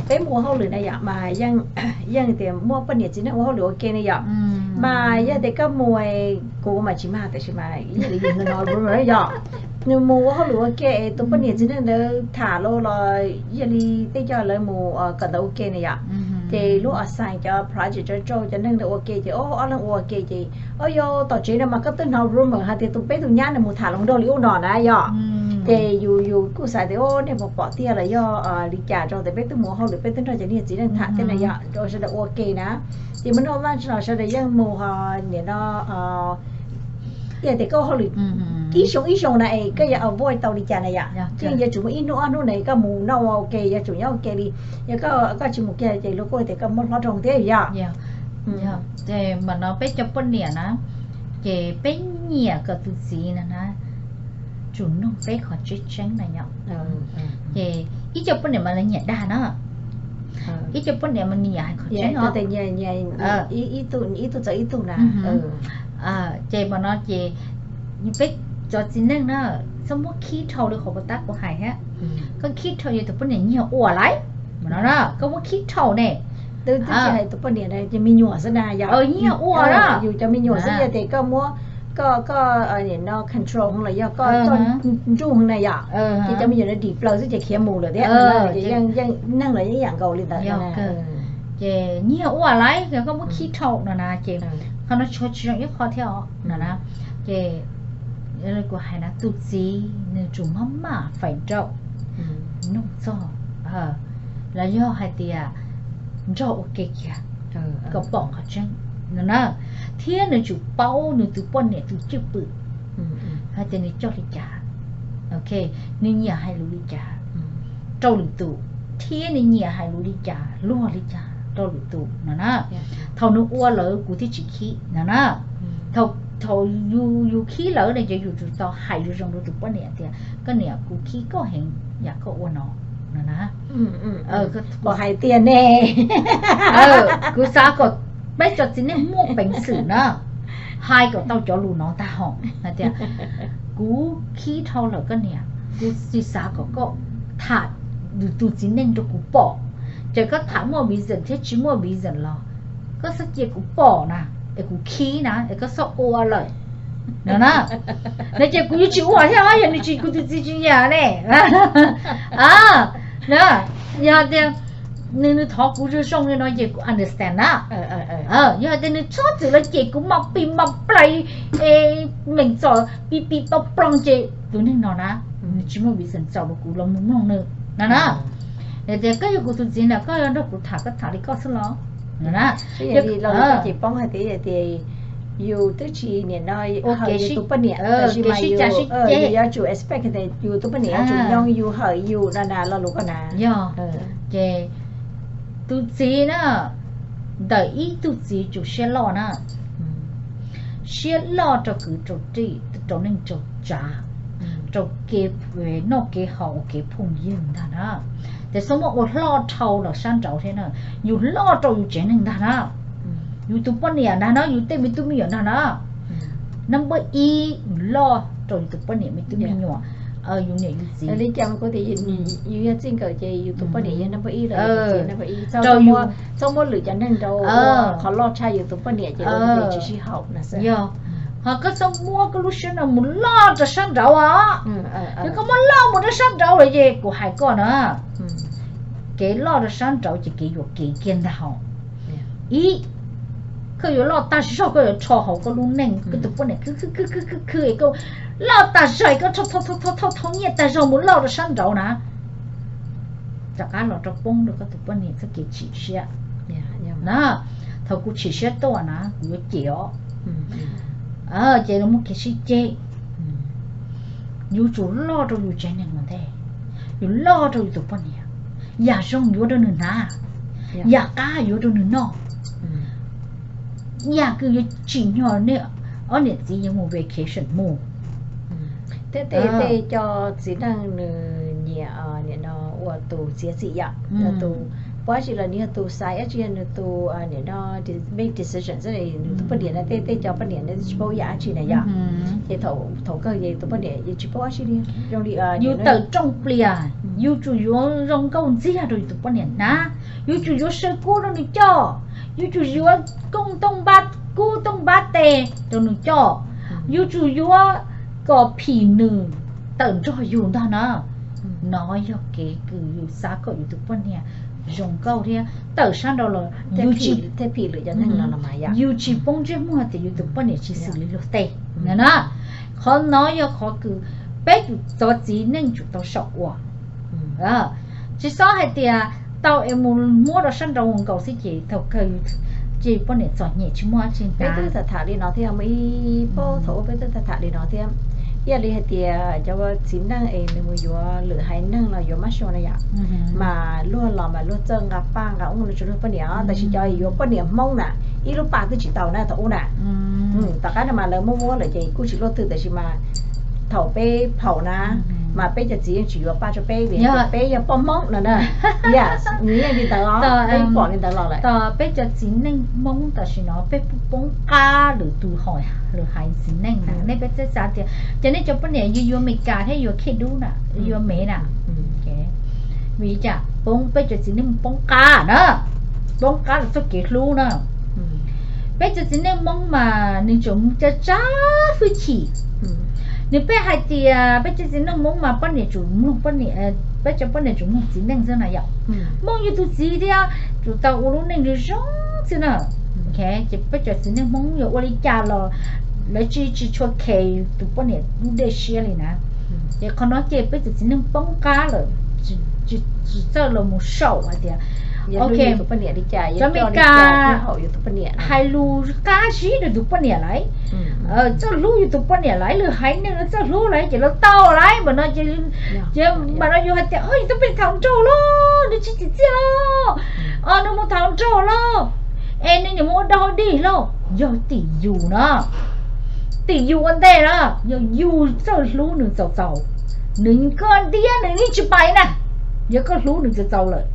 peb mus ua hauj lwm na yom, mas yeej tias muaj poj niam txiv neej ua hauj lwm ua ke ne yom. Mas yog tias koj mus, kuv mas tsis mag tab sis mas ib yam li yus no yom, nws mus ua hauj lwm ua ke es tus poj niam txiv neej ntawd tham los los yog li tej co lawv mus kawm ntawv ua ke na yom. Ces lub assign cov project rau cov neeg ntawd ua ke ces ob leeg ua ke ces o yog tom tsev no mas koj twb hnov rumor hais tias tus peb tus nyab nws mus tham hluas nraug li ub no na yom. Ces yus yus kuj xav tias o nej puas pom tiag los yog li cas rau tias peb twb mus ua hauj lwm peb twb nrog cov niag txiv neej tham thiab na yom, rau sawv daws ua ke na. Ces mus noj lunch los sawv daws yeej mus ho nim no, yog tias koj ua hauj lwm ib xyoo ib xyoo na es koj yuav avoid tau li cas na yom, yeej yuav tsum muaj ib hnub ob hnub na koj mus noj ua ke yuav tsum nyob ua ke li. Yog koj tsis mus kiag ces luag kuj tias koj muab hlob roog thiab yom. Ces mas no peb cov poj niam na, ces peb nyiam kom tus txiv na na tsum noog peb qhov tseeb tseeb na yom. Ces ib co poj niam mas lawv nyiam dag na, ib co poj niam mas nyiam hais qhov tseeb os. Ib tug txawv ib tug na. Ces mas no ces peb cov txiv neej na, txhob muab khib dhau li qhov puas tab kuv hais thiab. Koj khib dhau ces tus poj niam nyiag ua lawm. Mas no na koj muab khib dhau ne, Twb twb tsis hais tus poj niam na, ces me nyuam xwb na yom. Nyiag ua na, yus cov me nyuam xwb, yog tias koj muab, koj koj nim no control los yog koj koj nruj na yom, ces cov me nyuam no dim plaws xwb ces khiav mus lawm thiab. Ces yeej yeej neeg los yeej ib yam nkaus li ntawd. Ces nyiag ua lawm, koj muab khib dhau no na ces qhov no tsis zoo ib qho thiab os no na. Ces kuv hais na, tus txiv nws tsuas maj mam feem rau nug txog, los yog hais tias nrog ua ke kiag kom pom qhov tseeb no na, thiab nws tsum paub nws tus poj niam tus cwj pwm hais tias nws coj li cas, ok, nws nyiam hais lus li cas rau lwm tus, thiab nws nyiam hais lus li cas luag li cas rau lwm tus no na. Thaum nws ua lawm kuv thiaj tsis khib no na. Thaum yus khib lawm ne ces yus tsum tau hais zoo zoo rau tus poj niam tias koj niam, kuv khib koj heev yam koj ua no no na. Hais tias ne, kuv xav kom peb cov txiv neej muaj peev xwm na, hais kom tau cov lus no tag hos hais tias kuv khib dhau lawm koj niam, kuv tsis xav kom koj tham tus txiv neej rau kuv pom. Ces koj tham muaj reason thiab tsis muaj reason los koj txhob cia kuv pom na, es kuv khib na, es koj txhob ua lawm no na. No ces kuv yuav tsis ua thiab, yog nws tsis, kuv tus txiv tsis nyiam ne. Yog tias nws nws thov kuv zoo zoo li no ces kuv understand na. Yog tias nws txhob txwm los cem kuv mos pis mos plais, meem txom pis pis ploog ploog ces tus neeg no na, nws tsis muaj reason txaus rau kuv los mus mloog nws no na. Tias koj yog kuv tus txiv na, koj yuav nrog kuv tham koj tham li koj xwb los no na. Ces poob hais tias, tias yus twb tsis nim no hawm yus tus poj niam, tab sis mas yus yuav tsum expect tias yus tus poj niam yuav tsum nyob yus hawm yus no na, lo lus koj na. Yog, ces tus txiv na, ntawm ib tug txiv tsum siab loj na, siab loj rau kwv rau tij, rau neej rau tsav, rau kev noj kev haus, kev phooj ywg ntag na. Ces txhob muab ua loj dhau los sab nraud thiab na, yus loj rau yus tsev neeg ntag na, yus tus poj niam ntag na, yus tej me tub me nyuam ntag na. Number ib, yus loj rau yus tus poj niam me tub me nyuam, yus niam yus txiv. Li cas kuv tias yus yog txij nkawm ces yus tus poj niam yog number ib lawm, yus tus txiv number ib. Txhob, txhob muab lwm cov neeg rau ua qhov loj tshaj yus tus poj niam ces ua tsis sib haum no xwb. Yog, ho koj txhob muab koj lub siab no mus loj rau sab nraud os. Yog koj muab loj mus rau sab nraud lawm ces kuv hais koj na, kev loj rau sab nraud ces kev yuam kev kiag ntag hos. Ib, koj yuav loj tag zog, koj yuav rho hauv koj lub neej, koj tus poj niam khwv khwv khwv khwv khwv khwv es koj loj tag zog, koj thauj thauj nyiaj tag zog mus loj rau sab nraud na, rov qab los rau poob rau koj tus poj niam txoj kev chim siab na. Thaum kuv chim siab tuaj na kuv yuav cem os. Ces los muaj kev sib ceg. Yus tsum loj rau yus tsev neeg ua ntej, yus loj rau yus tus poj niam, yam zoo yuav rau nws hnav, yam qab yuav rau nws noj, yam kws yuav tsim nyog nej ob niam txiv yuav mus vacation mus. Thiab tej tej cov txiv neej nws nyiam nim no ua tus txiav txim yom, tus pab tsi los nws yog tus xaiv dab tsi, nws tus nim no make decision xwb, nws tus poj niam na, tej tej cov poj niam na tsis paub yam dab tsi na yom. Ces thaum kawg ces tus poj niam yeej tsis paub dab tsi li, zoo li yus tawm rooj plias, yus tsum yuav zoo nkauj ntxiag rau yus tus poj niam hnav, yus tsum yuav saw kub rau nws coj, yus tsum yuav koob tooj npab, kub tooj npab tes rau nws coj, yus tsum yuav kom phim nws tawm nrog yus ntag na. No yog kev kws yus xav kom yus tus poj niam zoo nkauj thiab tawm sab nraud los yus tsis, yus tsis poob ntsej muag tias yus tus poj niam tsis xws li luag tej na. Qhov no yog qhov kws peb cov txiv neej tsum tau saum ua. Tsis txhob hais tias tau es mus muab rau sab nraud ua nkaus xwb ces thaum kawg ces poj niam txom nyem tsis muaj dab tsi. Peb twb tham tham li no thiab, muaj ib pob thaum ub peb twb tham tham li no thiab. Ib yam li hais tias cov txiv neej es nws mus yuav lwm haiv neeg los yuav mab sua na yom, mas luag los mas luag txawj nqa paj nqa ub no rau luag poj niam, tab sis cov yuav poj niam Hmoob na, ib lub paj twb tsis tau na thaum ub na. Tom qab no mas lawv muab muab lawm ces kuj tsis luaj twg, tab sis mas thaum peb phaum na, mas peb cov txiv yeej tsis yuav paj rau peb vim peb yog poj Hmoob no na. Nws yeej li ntawd os, peb pom li ntawd los lawm. Tos peb cov txiv neej Hmoob tam sim no peb poob qab lwm tus, lwm haiv txiv neej na. Nej peb txawj xav tias ces nej cov poj niam yuav yuav Meskas thiab yuav Khej Dub na, yuav Mev na. Vim cas peb cov txiv neej poob qab na? poob qab los txoj kev hlub na. Peb cov txiv neej Hmoob mas nws tseem tsab tsab hwj chim. Nws peb hais tias peb cov txiv neej Hmoob mas poj niam tsuas mloog poj niam, peb cov poj niam tsuas mloog txiv neej xwb na yom. Mloog yus tus txiv thiab tsuas tau ua lub neej zoo zoo xwb na. Ces peb cov txiv neej Hmoob yog ua li cas los lawv tsis tsis tshua khev tus poj niam lub dej siab li na. Ces qhov no ces peb cov txiv neej poob qab lawm, tsis txawj los mus saum hais tias, ok, cov Amelikas hais lus qab zib rau tus poj niam lawm, txawj hlub yus tus poj niam lawm, lwm haiv neeg lawv txawj hlub lawm ces lawv tau lawm, npam no ces, ces npam no yus hais tias, o, yus tus poj niam thaum nraug los nws tsis tsim txiaj los, o, nws mus thaum nraug los, es nws niam mus ua dog ua dig los, yog tim yus na. Tim yus ua ntej na, yog yus txawj hlub nws txaus txaus, nws koj ntiab nws yeej tsis pais na. Yog koj hlub nws txaus txaus lawm,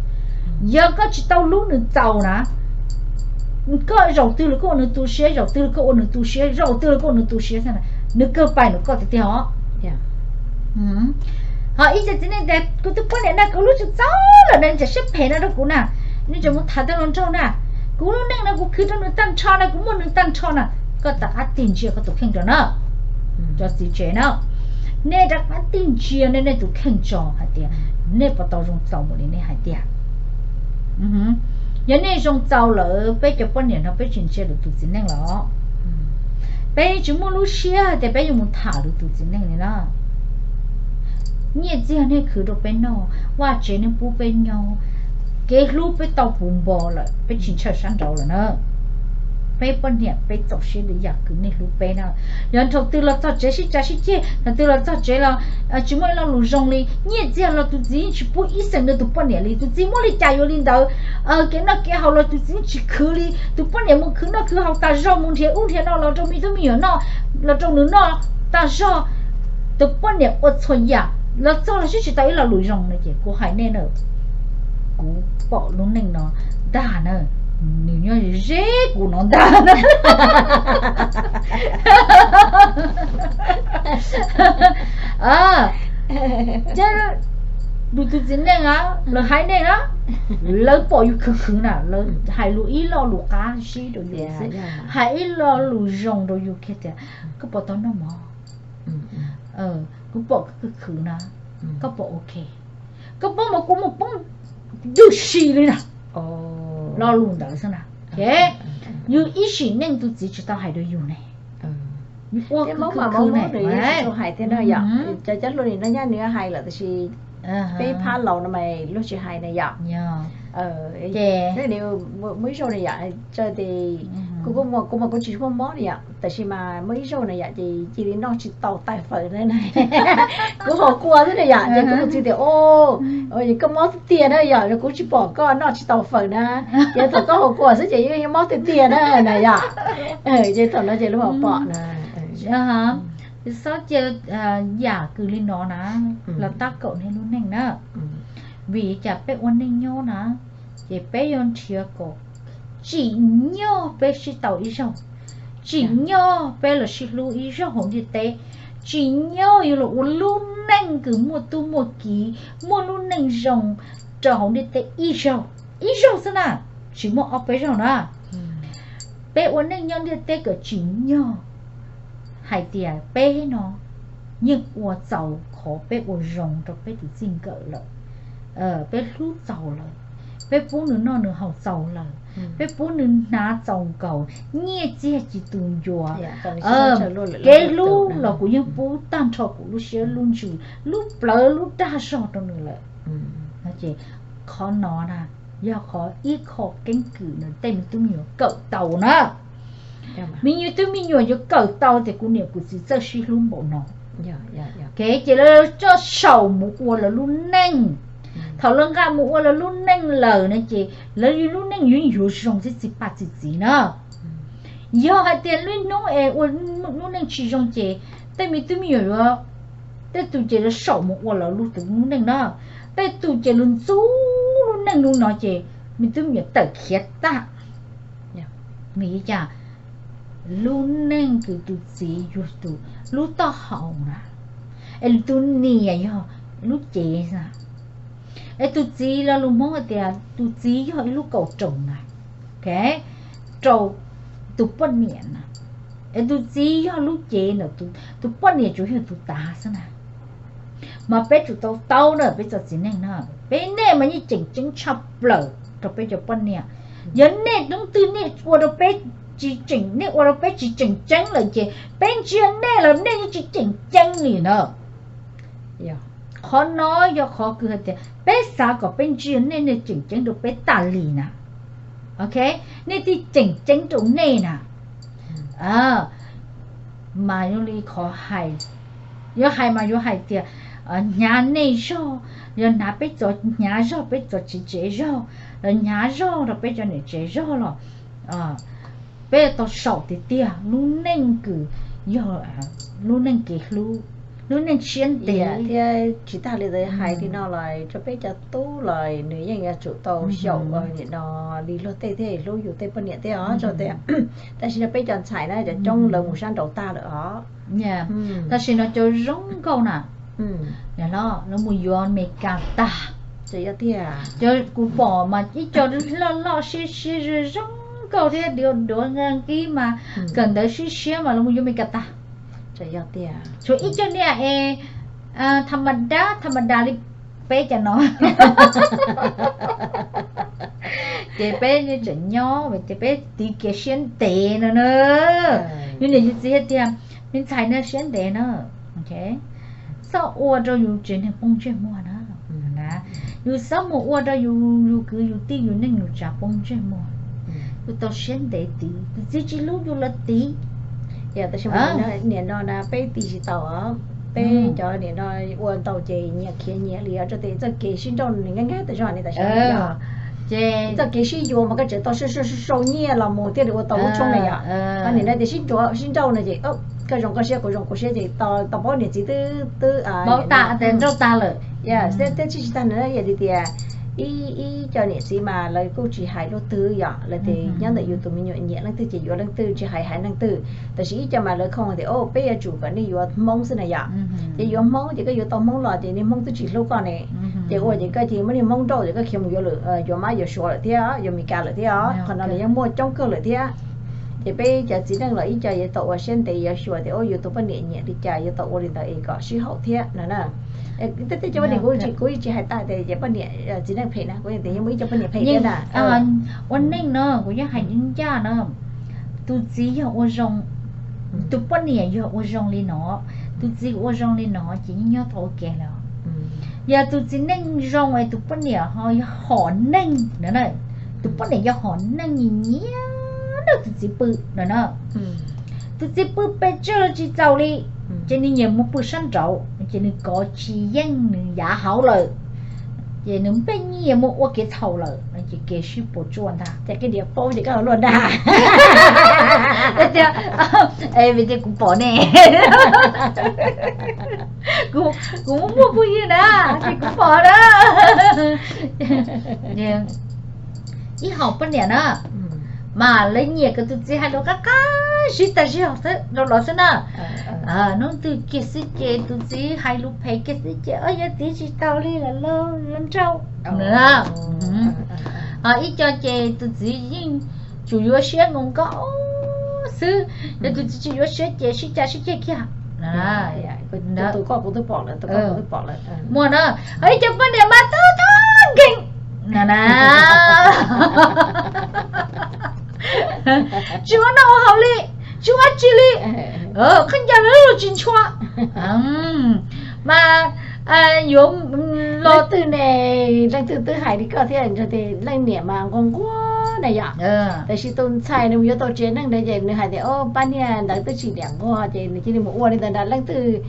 yog koj tsis tau hlub nws txaus na, koj zaum twg los koj ua nws tu siab, zaum twg los koj ua nws tu siab, zaum twg los koj ua nws tu siab xwb na, nws kawg pais nws koj tiag tiag os. Ho ib cov txiv neej tias kuv tus poj niam na kuv hlub tsis txaus lawm na, nws tseem siab phem no rau kuv na, nws tseem mus tham tej hluas nraug na, kuv lub neej no kuv khwv rau nws tag nrho na, kuv muaj nws tag nrho na. Koj rov qab tig ntsia koj tus kheej tso na. Cov txiv tsev na, nej rov qab tig ntsia nej, nej tus kheej tso hais tias nej puas tau zoo txaus npaum li nej hais tiag. Yog nej zoo txaus lawm peb cov poj niam no peb tsis ntsia lwm tus txiv neej los, peb tsis muaj lub siab hais tias peb yuav mus tham lwm tus txiv neej li na. Nyiaj txiag nej khwv rau peb noj, vaj tsev nej pub peb nyob, kev hlub peb tau puv npo lawm, peb tsis ntshaw sab nraud lawm na. Peb poj niam peb txaus siab li yam kws nej hlub peb na. Yog thaum twg los txog tsev sib cav sib ceg, thaum twg los txog tsev los tsis muaj ib lo lus zoo li, nyiaj txiag los tus txiv yeej tsis pub ib xees rau tus poj niam li, tus txiv muab li cas yuav li ntawd. Kev noj kev haus los tus txiv yeej tsis khwv li, tus poj niam mus khwv noj khwv haus tas zog, mus nrhiav ub nrhiav no los rau me tub me nyuam noj, los rau nws noj tas zog. Tus poj niam ua txhua yam los txog los sib tsis tau ib lo lus zoo no ces kuv hais nej na, kuv pom lub neej no ntag na, nws nyob ze kuv no ntag na. Ces lwm tus txiv neej a, lwm haiv neeg a, lawv pom yus khwv khwv na, lawv hais lus ib lo lus qab zib rau yus xwb, hais ib lo lus zoo rau yus kiag tias, koj puas tau noj mov? Kuv pom koj khwv khwv na, koj puas ok? Koj pom mas kuv mus poob ywj si li na. Lo lus ntawd xwb na. Yus ib sim neej tus txiv tsis tau hais rau yus ne, ua khwv khwv ne. Hais tias no yom, cov cov hluas nim no nyaj nws hais lawm tab sis peb phab laus no mas luag tsis hais na yom. Ces muaj ib zaug na yom, kuv kuv mas kuv tsis muaj mob na yom, tab sis mas muaj ib zaug na yom ces cia li noj tsis tau tais fawm na. Kuv haus kua xwb na yom, ces kuv mus txiv tias, o, koj mob tiag tiag na yom, kuv tsis pom koj noj tsis tau fawm na, ces thaum koj haus kua xwb ces yeej mob tiag tiag na na yom. Ces thaum no ces luag pom na. Xob cia yam kws li no na los tab kaum nej lub neej na. Vim cas peb ua neej nyob na, ces peb yuav nrhiav kom tsim nyog peb sib tau ib zaug, tsim nyog peb los sib hlub ib zaug hauv ntiaj teb, tsim nyog yuav los ua lub neej kws muaj tub muaj kiv, muaj lub neej zoo rau hauv ntiaj teb ib zaug, ib zaug xwb na, tsis muaj ob peb zaug na. Peb ua neej nyob ntiaj teb kom tsim nyog hais tias peb no yeej ua txaus qhov peb ua zoo rau peb tus txij nkawm lawm, peb hlub txaus lawm, peb pub nws noj nws haus txaus lawm, peb pub nws hnav txaus nkaus, nyiaj txiag tsis tu ncua, kev hlub los kuv yeej pub tag nrho kuv lub siab lub ntsws, lub plawv lub dag zog rau nws lawm. Ces qhov no na yog qhov ib qho keeb kwm no tej me tub me nyuam kawm tau na. Me nyuam tub me nyuam yuav kawm tau tias kuv niam kuv txiv txawj sib hlub npaum no. Ces lawv coj saum mus ua lawv lub neej. Thaum lawv nqa mus ua lawv lub neej lawm na ces lawv lub neej yuav yuav zoo txij txiv paj txi txiv na. Yog hais tias lub hnub es ua lub neej tsis zoo ces tej me tub me nyuam yuav, tej tus ces lawv saum mus ua lawv lub tus lub neej na, tej tus ces lawv ntxub lub neej lub no ces me tub me nyuam tawm khiav tag. Vim li cas? Lub neej kws tus txiv yog tus lub taub hau na, es tus niam yog lub cev na. Es tus txiv, lo lus Hmoob hais tias tus txiv yog ib lub kaum roos na. rau tus poj niam na. Es tus txiv yog lub cev ntawm tus poj niam tsuas yog tus tav xwb na. Mas peb tsum tau taub na peb txoj txiv neej na, peb nej mas yeej tseem ceeb tshaj plaws rau peb cov poj niam. Yog nej hnub twg nej ua rau peb tsis tseem, nej ua rau peb tsis tseem ceeb lawm ces peb ntsia nej los nej yeej tsis tseem ceeb li na. Qhov no yog qhov kws hais tias peb xav kom peb ntsia nej, nej tseem ceeb rau peb tas li na. Ok, nej thiaj tseem ceeb rau nej na. Mas zoo li qhov hais, yuav hais mas yuav hais tias hnyav nej zog, yog hnav peb txoj, hnyav zog peb txoj tsev zog, los hnyav zog rau peb cov niam tsev zog los peb tau saum tiag tiag lub neej kws yog lub neej kev hlub, lub neej siab ntev. Thiab tsis tas li ntawd hais li no los rau peb cov tub los nws yeej yuav tsum tau xyaum nim no li luag tej thiaj hlub yus tej poj niam thiab os. Tab sis no peb cov ntxhais na cov coob lawv mus sab nraud tag lawm os. Tam sim no cov zoo nkauj na, lawv mus yuav Amelikas tag. Kuv pom mas ib co loj loj siab siab zoo nkauj thiab duav duav nqi mas kawm ntawv siab siab mas lawv mus yuav Amelikas tag. Tshuav ib co niag es tham ma dab tham ma das li peb cov no. Ces peb tseem nyob ces peb tiv kiag siab ntev no na. Yus niam yus txiv hais tias me ntxhais no siab ntev na, txhob ua rau yus tsev neeg poob ntsej muag na. Yus txhob mus ua rau yus, yus kwv yus tij yus neej yus tsav poob ntsej muag. Yus tau siab ntev tiv, tus txiv tsis hlub yus lawv tiv. Tab sis nim no na peb tiv tsis tau os. Peb cov nim no ua ntau ces nyias khiav nyias li os, rau tias txoj kev sib nrauj nws nyob nyob tas zog ne tam sim no. Txoj kev sib yuav mas koj tseem tau sau nyiaj los mus thiaj li ua tau lub tshoob na yom. Ho nim no tias sib nrauj no ces koj zoo koj siab kuv zoo kuv siab ces tau paub niam txiv twb, twb nrauj tag lawm. Thiab tsis tsis tag no yog li tias ib, ib co niam txiv mas lawv kuj tsis hais luaj twg yom, lawv tias nyob ntawm yus tus me nyuam nyiam leej twg ces yuav leej twg, tsis hais hais leej twg. Tab sis ib co mas lawv khoom tias o peb yuav tsum kom nej yuav Hmoob xwb na yom. Ces yuav Hmoob ces koj yuav tau Hmoob los ces niag Hmoob twb tsis hlub koj ne. Ces ua ces koj cia muab niag Hmoob nrauj ces koj khiav mus yuav lwm, yuav Mab yuav Suav lawm thiab, yuav Mes Kas lawm thiab os, qhov no nws yeej muaj coob kawg lawm thiab. Ces peb cov txiv neej los ib co yuav tau ua siab ntev yuav xyuas tias o yus tus poj niam nyiam li cas yuav tau ua li ntawd es kom sib haum thiab no na. Tej tej cov poj niam kuv, kuv tsis hais tas tias cov poj niam txiv neej phem na, kuv tias yeej muaj ib co poj niam phem thiab na. Ua neej no kuv yeej hais ncaj na, tus txiv yog ua zoo, tus poj niam yog ua zoo li no, tus txiv ua zoo li no ces yeej nyob tau ua ke lawm. Yog tus txiv neej zoo es tus poj niam ho yog hom neeg no, tus poj niam yog hom neeg nyiam nyiam nrog tus txiv pw no na. Tus txiv pw pes tsawg los tsis txaus li, ces nws nyiam mus pw sab nraud ces nws kov tsis yeej nws yav hauv lawm, ces nws npej nyiaj mus ua kev txhaum lawm no ces kev sib puas tsuaj ntag. Ces kev diav paub ces koj luaj dag. Tias, vim tias kuv pom ne, kuv, kuv muaj muaj phooj ywg na, ces kuv pom na. Ib hom poj niam na, mas lawv nyiam kom tus txiv hais lus qab qab zib tag zog rau lawv xwb na. Hnub twg kiag xwb ces tus txiv hais lus phem kiag xwb ces o yog txiv tsis tau li lawm lauj, yuav nrauj. Ho ib co ces tus txiv yeej tsuas yuav siab nkaus nkauj xwb, yog tus txiv tsis yuav siab ces sib cav sib ceg kiag. Tus koj kuv twb pom lawm, tus koj kuv twb pom lawm. Muaj na, ho ib co poj niam mas tub tub nkeeg na na. Tsis ua noj ua haus li, tsis ua tsi li, khaub ncaws los tsis ntshua. Mas yuav los twg ne, leej twg twb hais li koj thiab, leej niam mas nquag nquag na yom. Tab sis tus ntxhais nws mus yuav tau tsev neeg ntawd ces nws hais tias o pab niag ntawd twb tsis niam nquag ces nws cia li mus ua li ntawd nrog leej twg.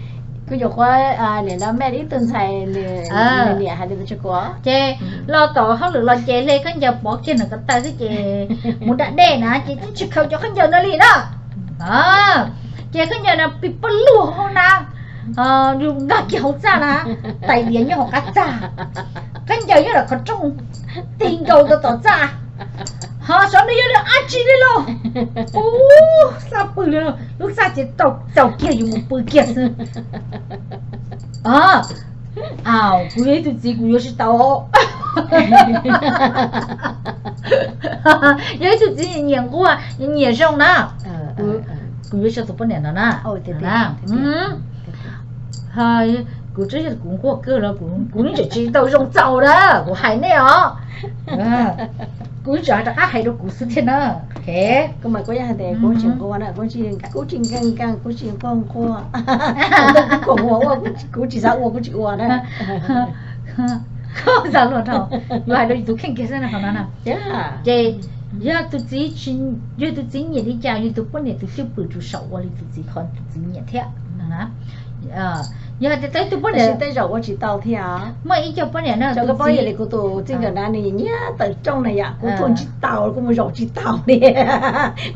Kuv nyuam qhuav nim no met ib tug ntxhais, nws niam hais li ntawd rau kuv. Ces los tom hauj lwm los ces hle khaub ncaws pov kiag nws ko taw xwb ces mus da dej na ces twb tsis khaws cov khaub ncaws no li na. Ces khaub ncaws no pis paj luag hauv na, yus nkag kiag hauv txaj na, tais diav nyob hauv qab txaj, khaub ncaws nyob ntawm qhov rooj, tig nkaus ntawm tom txaj. Ho xyov nws yog dab tsi li los, ub, xaj pw li, lub txaj ces tau caum kiag yus mus pw kiag xwb. Au, kuv yog ib tug txiv kuv yuav tsis tau. Yog ib tug txiv nyiam nquag, nyiam zoo na, kuv yuav tso tus poj niam no na. Kuv twb yog kuv nquag kawg los kuv yeej tseem tsis tau zoo txaus na, kuv hais nej os. Kuv yeej tseem rov qab hais rau kuv xwb thiab na. Kuv mas kuv yog hais tias kuv tsis nquag na, kuv tsis, kuv tsis nkees nkees, kuv tsis nquag nquag. Kuv kom ua ua, kuv tsis xav ua kuv tsis ua na. Koj xav luag dhau, yuav hais rau yus tus kheej kiag xwb na qhov no na. Ces yog tus txiv, yog tus txiv nyiam li cas, yog tus poj niam tus cwj pwm tsuas saum ua li tus txiv qhov tus txiv nyiam thiab. Yog hais tias tau ib tug poj niam, tej zaum ua tsis tau thiab. Muaj ib co poj niam na, tus txiv li kuv tus txij nkawm na, nws nyiam tawm rooj na yom, kuv tuaj tsis tau, kuv mus zaum tsis tau li,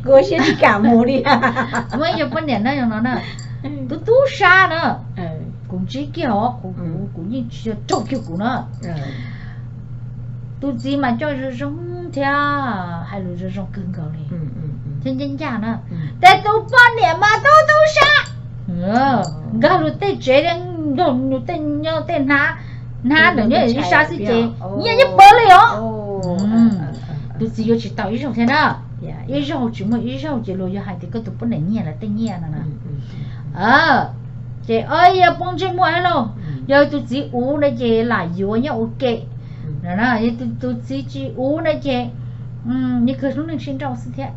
kuv ua siab tsis kam mus li. Muaj ib co poj niam na, no na, tub tub sab na, kuv ntsib kiag os, kuv, kuv yeej tsis yog raug kiag kuv na. Tus txiv mas coj zoo zoo thiab hais lus zoo zoo kawg nkaus li, thiab ncaj ncaj na. Tes tus poj niam mas tub tub sab, nkag lus tej tsev, nrog nws tej nyob tej hnab, hnab ntawm nyob ib sab xwb ces nyiaj nyiaj pawg li os. Tus txiv yuav tsis tau ib zaug thiab na. Ib zaug tsis muaj ib zaug ces luag yuav hais tias koj tus poj niam nyiag lawv tej nyiaj no na. Ces yog poob ntsej muag lauj, yog tus txiv uv na ces lam yuav nyob ua ke. Yog tus txiv tsis uv na ces nws kawg lub neej sib nrauj xwb thiab.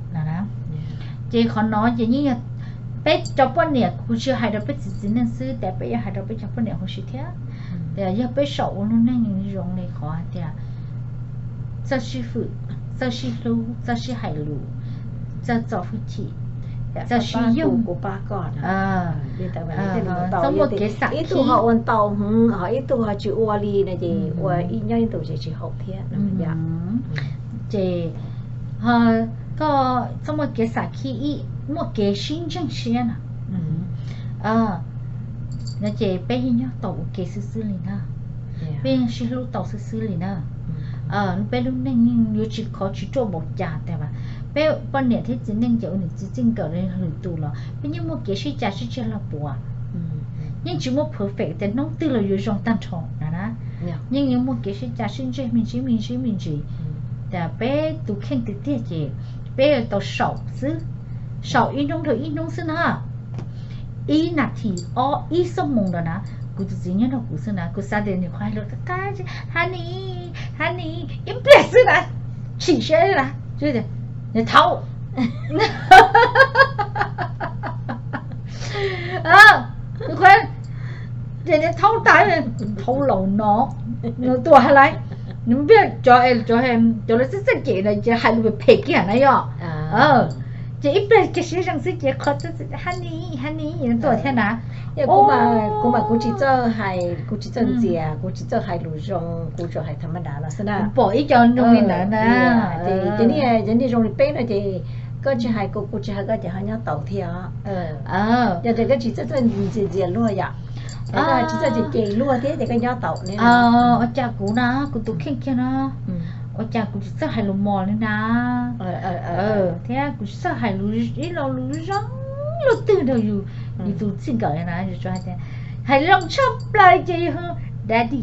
Ces qhov no ces yeej yog peb cov poj niam, kuv tsis hais rau peb txiv txiv neej xwb, tes peb yuav hais rau peb cov poj niam huv si thiab. Tias yog peb saum ua lub neej zoo li qhov hais tias txawj sib fwm, txawj sib hlub, txawj sib hais lus, txawj txo hwj chim, txawj sib yoog, txawj muaj kev xam khib. Ib tug ho ua ntau hwv, ho ib tug ho tsis ua li no ces ua ib nyob ib ntus ces tsis haum thiab no yom. Ces koj txhob muaj kev xam khib, muaj kev sib ntseeg siab no. No ces peb yeej nyob tau ua ke xwb xwb li na. Peb yeej sib hlub tau xwb xwb li na. Peb lub neej yeej yuav tsis khov tsis ruaj npaum cas tiag. Peb poj niam thiab txiv neej ces ua niam txiv txij nkawm li lwm tus los peb yeej muaj kev sib cav sib ceg los puav. Yeej tsis muaj perfect tias hnub twg los yuav zoo tag nrho na. Yeej yuav muaj kev sib cav sib ntseeg me ntsis me ntsis me ntsis. Tias peb tus kheej tiag tiag ces peb yuav tau saum xwb, saum ib hnub dhau ib hnub xwb na. Ib nas this, ob, ib xuab moos ntawd na, kuv tus txiv nyob nrog kuv xwb na, kuv xav tias nws qhov hais lus qab qab, honey, honey, ib pliag xwb na, chim siab na, nws thaub. Ces nws thaub tas, thaub laus no, nws tuaj hais laiv, nws npiag cov, cov lawv txawj txawj cem na ces hais lus phem kiag na yom. Ces ib pliag kiag sib zeeg xwb ces qhov honey, honey tuaj thiab na. Kuv mas kuv tsis txawj hais, kuv tsis txawj ntxias, kuv tsis txawj hais lus zoo, kuv tsuas hais tham ma da los xwb na. Kuv pom ib co zoo li ntawd na. Ces nej zoo li peb no ces koj tsis hais kuv, kuv tsis hais koj ces ho nyob taus thiab. Yog tias koj tsis txawj txawj ntxias ntxias luag yom, koj tsis txawj cem cem luag thiab ces koj nyob taus li. Ua cas kuv na, kuv tus kheej kiag na, ua cas kuv tsis txawj hais lus mos li na. Thiab kuv tsis txawj hais lus ib lo lus zoo luaj twg nrog yus, yus tus txij nkawm na, hais zoo tshaj plaws ces yus hu daddy.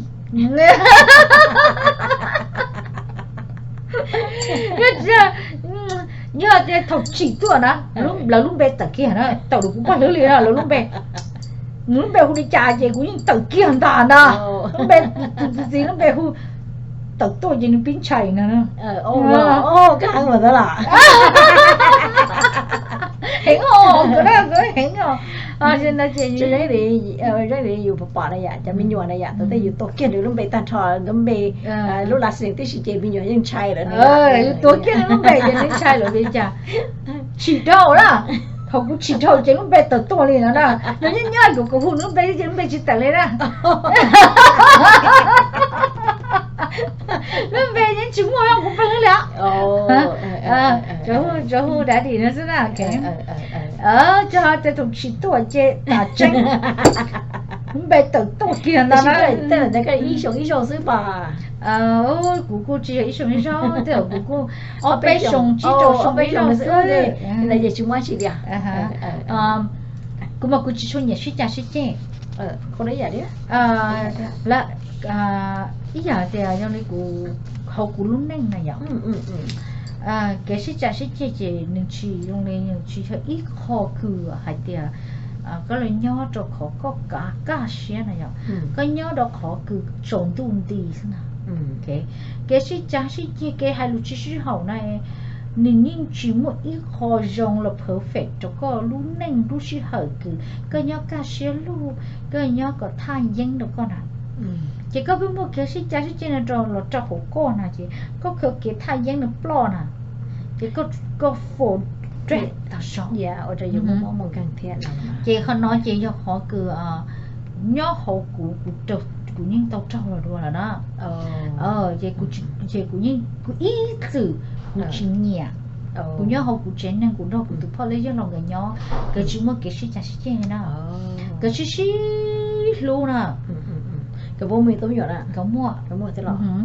Yog tias thaum tsim tuaj na, lawv lub npe tawm kiag na, tau rau kuv poj hlwb li na, lawv lub npe, nws lub npe hu li cas ces kuv yeej tawm kiag ntag na. Lub npe, tus txiv lub npe hu tawm tuaj ces nws pib ntshai na. Heev os, heev os. Zoo li yus pom na yom, cov me nyuam na yom, thaum twg yus tuav kiag nws lub npe tag nrho, lub npe, lub last name tib si ces me nyuam yeej ntshai lawm. Yus tuav kiag nws lub npe ces nws ntshai lawm li cas. Tsim dhau na, thaum kuv tsim dhau ces lub npe tawm tuaj li no na. Nws nyob nyob kuv, kuv hu nws lub npe ces lub npe tsis tawm li na. Lub npe yeej tsis muaj kuv poj hlwb li. Tsuas hu daddy no xwb na. Tsuas hais tias thaum tsim tuaj ces tam tseeb lub npe tawm tuaj kiag ntag na. Ib xyoo ib zaug xwb mas. Kuv kuj tsis yog ib xyoo ib zaug, tej zaum kuv kuj ob peb xyoo tsib rau xyoo ib zaug xwb. Kuv mas kuv tsis tshua nyiam sib cav sib ceg. Ib yam tias zoo li kuv hauv kuv lub neej na yom. Kev sib cav sib ceg ces nws tsis zoo li, nws tsis yog ib qho kws hais tias koj los nyob rau qhov koj kaj siab na yom, koj nyob rau qhov kws tsaus ntuj nti xwb na. Kev sib cav sib ceg, kev hais lus tsis sib haum na, nws yeej tsis muaj ib qho zoo los perfect rau koj lub neej lub sij hawm kws koj nyob kaj siab lug, koj nyob kom thaj yeeb rau koj na. Ces koj pheej muaj kev sib cav sib ceg no rau los rau hauv koj na, ces koj kho kev thaj yeeb no ploj na, ces koj fo rag tag zog. Ces qhov no ces yog qhov kws nyob hauv kuv, kuv yeej tau raug los dua lawm na. Ces kuv ib txwm kuv tsis nyiam, kuv nyob hauv kuv tsev neeg, kuv nrog kuv tus phauj thiab yawg laus nkawd nyob, nkawd tsis muaj kev sib cav sib ceg li na, nkawd sib sib hlub na. Nkawd muaj,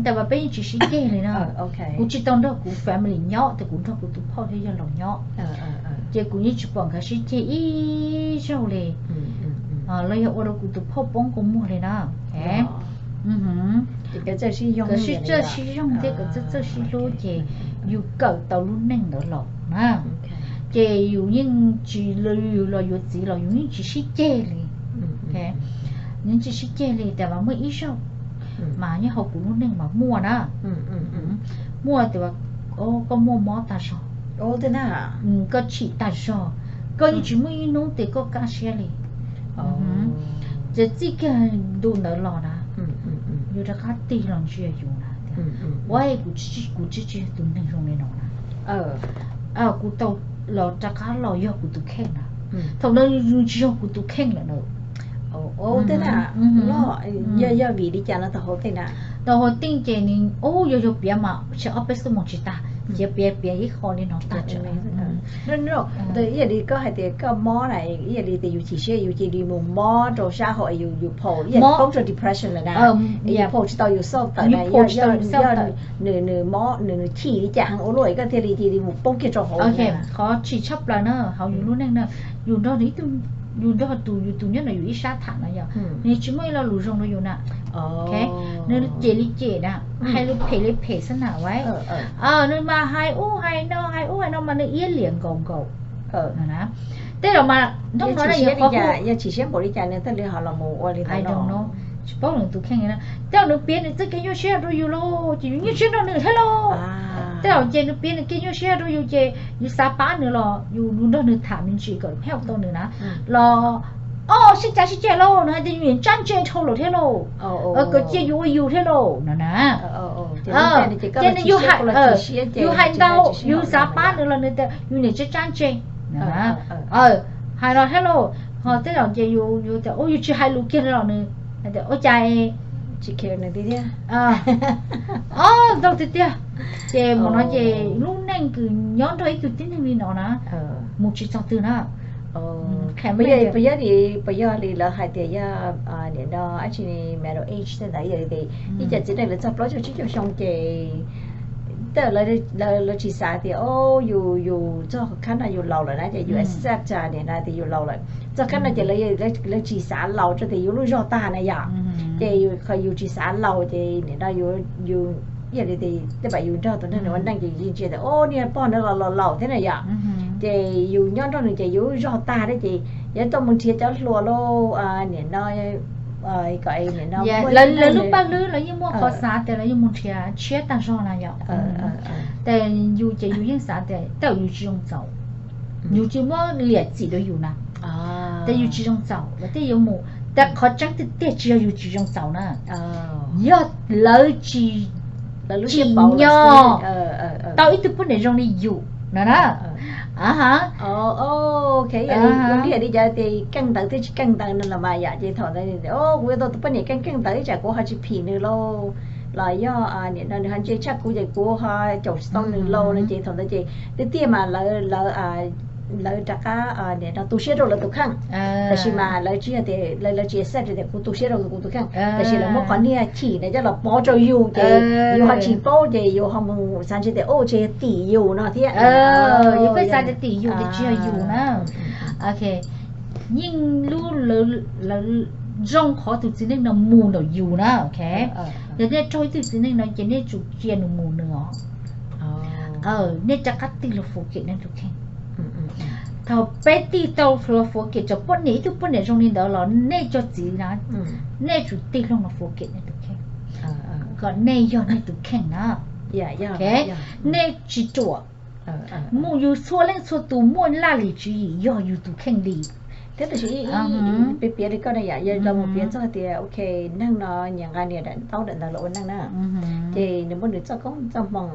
tab mas peb yeej tsis sib ceg li na. Kuv tsis tau nrog kuv family nyob, tab kuv nrog kuv tus phauj thiab yawg laus nyob, ces kuv yeej tsis pom nkawd sib ceg ib zaug li, los yog ua rau kuv tus phauj poob kua muag li na. Nkawd sib txawj sib zoo thiab nkawd txawj txawj sib hlub ces yus kawm tau lub neej ntawd los na. Ces yus yeej tsis, yus los yuav txiv los yus yeej tsis sib ceg li. Yeej tsis sib ceg li, tab mas muaj ib zaug mas nyob hauv kuv lub neej mas muaj na. Muaj tias koj muaj mob tag zog, koj chim tag zog, koj yeej tsis muaj ib hnub tias koj kaj siab li. Ces txij kiag ntu ntawd los na, yus rov qab tig los ntsia yus na, ua, kuv tsis, kuv tsis yog tus neeg zoo li no na. Kuv tau los rov qab los yog kuv tus kheej na. Thaum no nws tsis yog kuv tus kheej lawm na. Yog vim li cas no tau hauv tej na? Tau hauv tej ces nws, yog, yog piav mas tsis ob peb xuab moos tsis tag, ces piav, piav ib qho li no tag. Ib yam li koj hais tias koj mob na, ib yam li tias yus chim siab yus cia li mus mob rau sab hauv, yus, yus phaum ib yam li poob rau depression lawm na, yus phaum tsis tau yus xauj tawm na, yog nws, nws mob, nws, nws chim li cas heev ua luaj koj thiaj li cia li mus poob kiag rau hauv. Qhov chim tshaj plaws na hauv yus lub neej na, yus nrog, yus nrog tus, yus tus nyob no yus ib sab tham no yog nws tsis muaj ib lo lus zoo rau yus na. Nws cem li cem na, hais lus phem li phem xwb na. Nws mas hais ub hais no, hais ub hais no mas nws iab liam nkaus nkaus. Tej zaum mas hnub no yog qhov, yog chim siab npaum li cas nws thiaj li ho los mus ua li ntawd no. Tsis paub nws tus kheej na. Tej zaum nws piav nws txoj kev nyuaj siab rau yus lauj, ces yus nyuaj siab nrog nws thiab lauj. Tej zaum ces nws piav nws kev nyuaj siab rau yus ces yus xav pab nws los yus nrog nws tham me ntsis kom help tau nws na. Los, o, sib cav sib ceg lauj, nws hais tias yus niam tsab ntse dhau lawm thiab lauj, kom cia yus ua yus thiab lauj no na. Ces nws, yus hais ntau, yus xav pab nws los nws tias yus niam tsab tsab ntse. Hais no thiab lauj, ho tej zaum ces yus, yus tias, o, yus tsis hais lus kiag li los nws hais tias ua cas, tsis care nws li thiab. O, ntau tiag tiag. Ces mus no ces lub neej kws nyob nrog ib tug tib neeg li no na, mus tsis txog twg na. Puas yog li, puas yog li lawv hais tias yog nim no dab tsi middle age tej ntawd, yog li tias ib co txiv neej lawv txog plaub caug tsib caug xyoo ces tej lawv tsis xav tias o yus, yus txog qhov no yus laus lawm na, ces yus accept nim no tias yus laus lawm. Txog qhov no ces lawv tsis xav laus rau tias yus lub zog tag na yom. Ces yus, qhov yus tsis xav laus ces nim no yus, yus, yog li tias tej pam yus nrog tus neeg nws ua neej ces yus yeej ntsia tias o niag pog nws los laus laus thiab na yom. Ces yus nyob nrog nws ces yus lub zog tag thiab ces yuav tuaj mus nrhiav cov hluas lauj, nim no, kom nim no lawv lub paj hlwb los yeej muaj qhov xav tias lawv yuav mus nrhiav tshiab tag zog na yom. Tes yus ces yus yeej xav tias tej zaum yus tsis zoo txaus, yus tsis muab liam txim rau yus na. Tes yus tsis zoo txaus lawv thiaj yuav mus. Tes qhov tseeb tiag tiag tsis yog yus tsis zoo txaus na, yog lawv tsis tsim nyog tau ib tug poj niam zoo li yus no na. Ua li cas tias keej ntawd thiab tsis keej ntawd no los mas yom, ces thaum ntawd kuv yuav tau tus poj niam keej keej ntawd ib tsam kuv ho tsis phim nws lauj, los yog nim no nws ho ntse tshaj kuv ces kuv ho caum tsis tau nws lauj no. Ces thaum ntawd ces tiag tiag mas lawv, lawv rov qab nim no tu siab rau lawv tus kheej, tab sis mas lawv tsis yog tias lawv tsis accept tias kuv tu siab rau kuv tus kheej, tab sis lawv muab qhov niag chim ntawd coj los pov rau yus ces yus ho tsis paub ces yus ho mus xav ntshe tias ua tsis tim yus no thiab. Yus pheej xav tias tim yus tias tsis yog yus na. Ok, yeej lub, lawv, zoo qhov tus txiv neej no mus ntawm yus na, ok. Yog nej raug ib tug txiv neej no ces nej tsum cia nws mus nws os. Nej rov qab tig los forgive nej tus kheej. Thaum peb tig tau los forgive rau poj niam, ib tug poj niam zoo li ntawd los nej cov txiv na, nej tsum tig los forgive nej tus kheej, kom nej yog nej tus kheej na. Nej tsis ruam. Muaj yus txhua leej txhua tus muaj laj lim tswv yim yog yus tus kheej li. Thiab tam sis piav piav li koj na yom, yog los mus piav txog tias ok, neeg no nyias nqa nyias daim ntaub daim ntawv los ua neej na, ces nws muaj nws txoj koob txoj hmoo,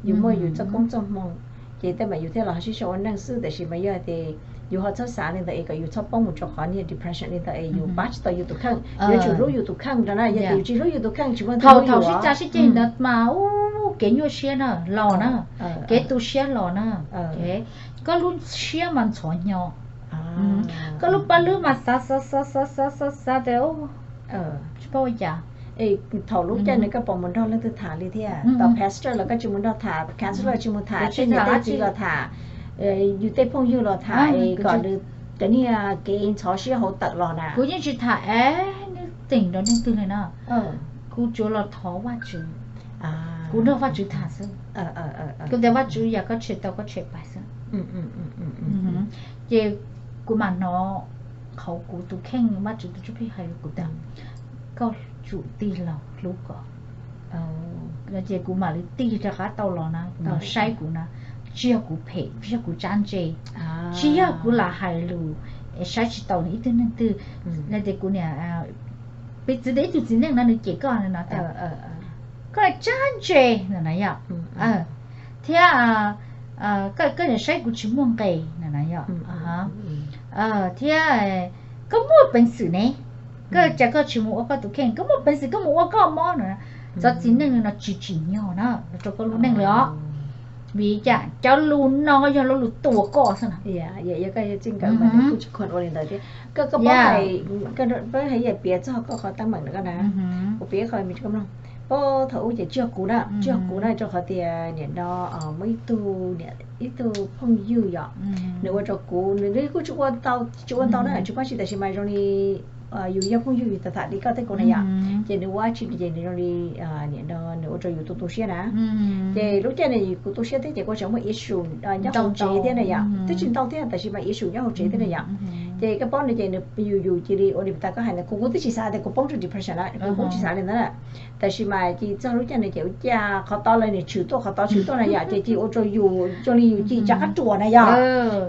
yus muaj yus txoj koob txoj hmoo, ces tej mam yus thiaj los sib sau ua neej xwb. Tab sis mas yog tias yus ho txhob xav li ntawd es kom yus txhob poob mus rau qhov niag depression li ntawd es yus pab tsis tau yus tus kheej. Yus yuav tsum hlub yus tus kheej rau na, yog tias yus tsis hlub yus tus kheej tsis muaj leej twg hlub yus. Thaum sib cav sib ceg ntawd mas ub, kev nyuaj siab na los na, kev tu siab los na. Koj lub siab mas ntxhov hnyo, koj lub paj lwb mas xav xav xav xav xav xav xav tias tsis paub ua cas. Thaum lub caij ntawd koj puas mus nrog leej twg tham li thiab? Tau pastor los koj tsis mus nrog tham, counselor tsis mus tham, tej niam tej txiv los tham, yus tej phooj ywg los tham es kom nws cov niag kev ntxhov siab hauv tawm los na. Kuv yeej tsis tham anything rau leej twg li na. Kuv tsuas los thov Vajtswv. Kuv nrog Vajtswv tham xwb. Kuv tias Vajtswv, yog koj tshem tau koj tshem pais xwb. Ces kuv mam hnov qhov kuv tus kheej, Vajtswv tus ntsuj plig hais rau kuv tias koj tsum tig los hlub kom. Ces kuv mam li tig rov qab tau los na, kuv mam saib kuv na, tsis yog kuv phem, tsis yog kuv tsab ntse, tsis yog kuv lam hais lus saib tsis taus nws ib tug neeg twg. Los tias kuv niam, piv txwv tias ib tug txiv neej no nws cem koj no tias koj tsab ntse no na yom, thiab koj niam saib kuv tsis muaj nqis no na yom, thiab koj muaj peev xwm ne, koj cas koj tsis mus ua koj tus kheej, koj muaj peev xwm koj mus ua koj mob no. Cov txiv neej no tsis tsim nyog na los rau koj lub neej li os. Vim cas cov lus no yog lub lus tua koj xwb na. Yog koj txij nkawm mas nws kuj tsis khuam ua li ntawd thiab. Koj, koj paub hais, peb hais yam piav txog koj qhov teeb meem na koj na, kuv piav qhov me koj mloog. Paub thaum ub ces tsis yog kuv na, tsis yog kuv na, rau qhov tias nim no muaj ib tug, ib tug phooj ywg yom, nws ua rau kuv, nws kuj tsis ua ntau, tsis ua ntau na, tsis pab tsis, tab sis mas zoo li yus yog phooj ywg yus tham tham li koj thiab kuv na yom, ces nws ua dab tsi ces nws zoo li nim no nws ua rau yus tu tu siab na. Ces lub caij no kuv tu siab thiab ces kuv tseem muaj issue nyob hauv tsev thiab na yom, twb tsis ntau thiab tab sis mas issue nyob hauv tsev thiab na yom. Ces koj paub no ces nws yus yus cia li ua li tas koj hais ntawd, kuv kuv twb tsis xav tias kuv poob rau depression na, kuv kuv tsis xav li ntawd na. Tab sis mas ces txog lub caij no ces ua cas qhov tod lawv niam tshwm tuaj qhov tod tshwm tuaj na yom, ces cia ua rau yus zoo li yus cia rov qab ruam na yom.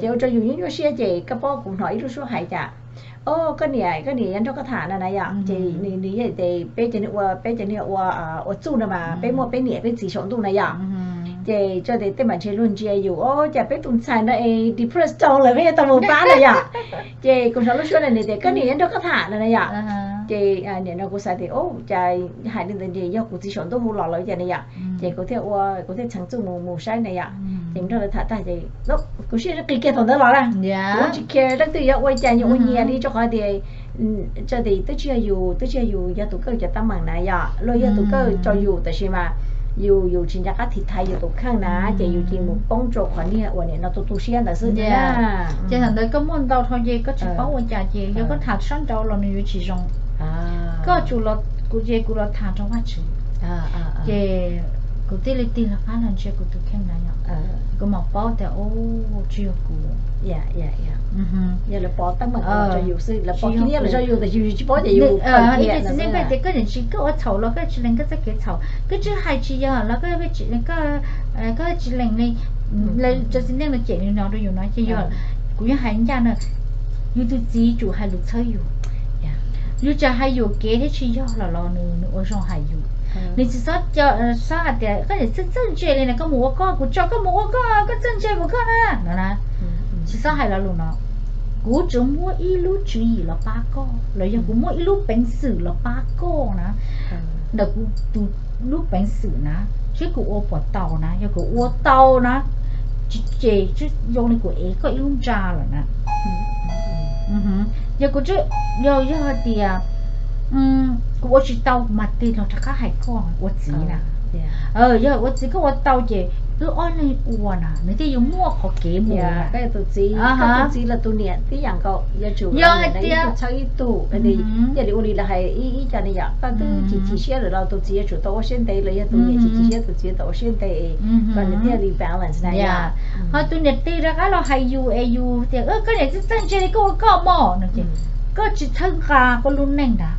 Ces ua rau yus nyuaj nyuaj siab ces koj paub kuv hnov ib lub suab hais cas, o, koj niam, koj niam yuav nrog koj tham no na yom. Ces nws, nws yeej tias peb cov niag ua, peb cov niag ua, ua txuj no mas peb muaj peb niam peb txiv saum ntuj na yom. Ces tso tias tej mam ntshe luag ntsia yus, o, cas peb tus ntxhais no es depressed down lawm peb yuav tau mus pab na yom. Ces kuv hnov lub suab no nws tias koj niam yuav nrog koj tham no na yom. Ces nim no kuv xav tias, o, cas hais li ntawd ces yog kuv txiv saum ntuj hu los lawm cas na yom. Ces kuv thiaj ua, kuv thiaj txheev txuj mus, mus saib na yom. Ces nrog lawv tham tag ces kuv siab qis kiag thaum ntawd los na. Kuv tsis care leej twg yuav ua cas, nyias ua nyias li, rau qhov tias, tso tias twb tsis yog yus, twb tsis yog yus yog tus kawj cov teeb meem na yom, luag yog tus kawj rau yus tab sis mas yus, yus tsis nco qab tiv thaiv yus tus kheej na, ces yus cia mus poob rau qhov niag uas nim no tu tu siab ntawd xwb. Ces thaum ntawd koj muaj ntau dhau ces koj tsis paub ua cas ces yog koj tham sab nraud los nws yuav tsis zoo. Koj tsum los, kuv ces kuv los tham rau Vajtswv. Ces kuv thiaj li tig los qab los ntsia kuv tus kheej na yom. Kuv mam paub tias, o, tsis yog kuv. Yog lawv pov teeb meem los rau yus xwb, lawv pov khib nyiab los rau yus tab sis yus tsis paub ces yus ib tug txiv neej pheej tias koj niam tsis, koj ua txhaum los koj tsis lees koj txoj kev txhaum, koj tsis hais tsis yog los koj, koj tsis lees li. Cov txiv neej no cem li no rau yus no ces yog, kuv yeej hais ncaj na, yus tus txiv tsum hais lus txhawb yus. Yus tsam hais yus kev thiab tsis yog los los nws, nws ua zoo hais yus. Nws tsis xob, xob hais tias koj niam txawj txawj ntse li no, koj mus ua koj, kuv tso koj mus ua koj, koj txawj ntse mus koj na no na. Tsis xob hais lo lus no. Kuv tsuas muab ib lub tswv yim los pab koj los yog kuv muab ib lub peev xwm los pab koj na, ntawm kuv tus lub peev xwm na, seb kuv ua puas tau na, yog kuv ua tau na, tsis ces zoo li kuv ev koj ib lub ntsa lawm na. Yog kuv, yog, yog hais tias kuv ua tsis tau mas tig los rov qab hais koj ua txiv na. Yog ua txiv koj ua tau ces wb ob leeg ua na nws thiaj yuav muaj qhov kev mus. Koj yog tus txiv, koj tus txiv los tus niam tib yam nkaus, yuav tsum yog hais tias txhawb ib tug, thiaj li ua li lawv hais ib co ne yom, koj twb chim chim siab lawm los tus txiv yuav tsum tau ua siab ntev, los yog tus niam chim chim siab tus txiv tau ua siab ntev, kom nws thiaj li balance na yom. Ho tus niam tij rov qab los hais yus es yus tias koj niam txawj txawj ntse li koj ua koj mog no ces koj tsis txhawb nqa koj lub neej ntag.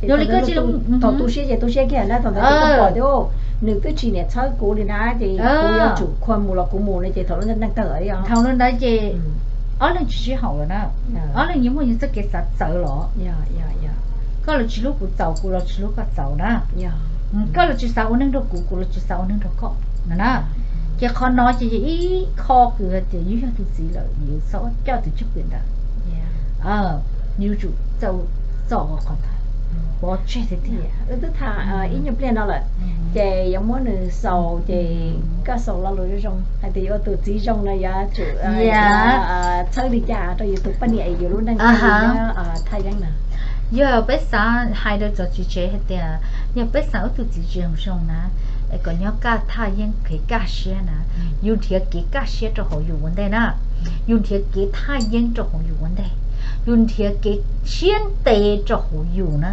Yog li koj tsis tau tu siab ces tu siab kiag na, thaum ntawd ces koj pom tias nws twb tsis niam txhawb kuv li na ces kuv yuav tsum khua mus los kuv mus no ces thaum lub neej tawg li os. Thaum no ntawd ces ob leeg tsis sib haum lawm na, ob leeg yuav muaj yus txoj kev xav txawv los. Koj los tsis hlub kuv txaus, kuv los tsis hlub koj txaus na. Koj los tsis xav ua neej nrog kuv, kuv los tsis xav ua neej nrog koj no na. Ces qhov no ces yog ib qho kws hais tias yus yog tus txiv lawm yus txhob coj tus cwj pwm ntawd. Yus tsum txo qhov ntawd, pov tseg tiag tiag. Wb twb tham ib nyuag pliag no lawm, ces yuav muab nws xaus ces koj xaus lo lus zoo zoo hais tias yuav ua tus txiv zoo no yuav tsum txhawb li cas rau yus tus poj niam yus lub neej thaj yeeb na. Yog peb xav hais rau cov txiv tsev hais tias yog peb xav ua tus txiv tsev zoo zoo na, es kom nyob kaj thaj yeeb kev kaj siab na, yus nrhiav kev kaj siab rau hauv yus ua ntej na, yus nrhiav kev thaj yeeb rau hauv yus ua ntej, yus nrhiav kev siab ntev rau hauv yus na,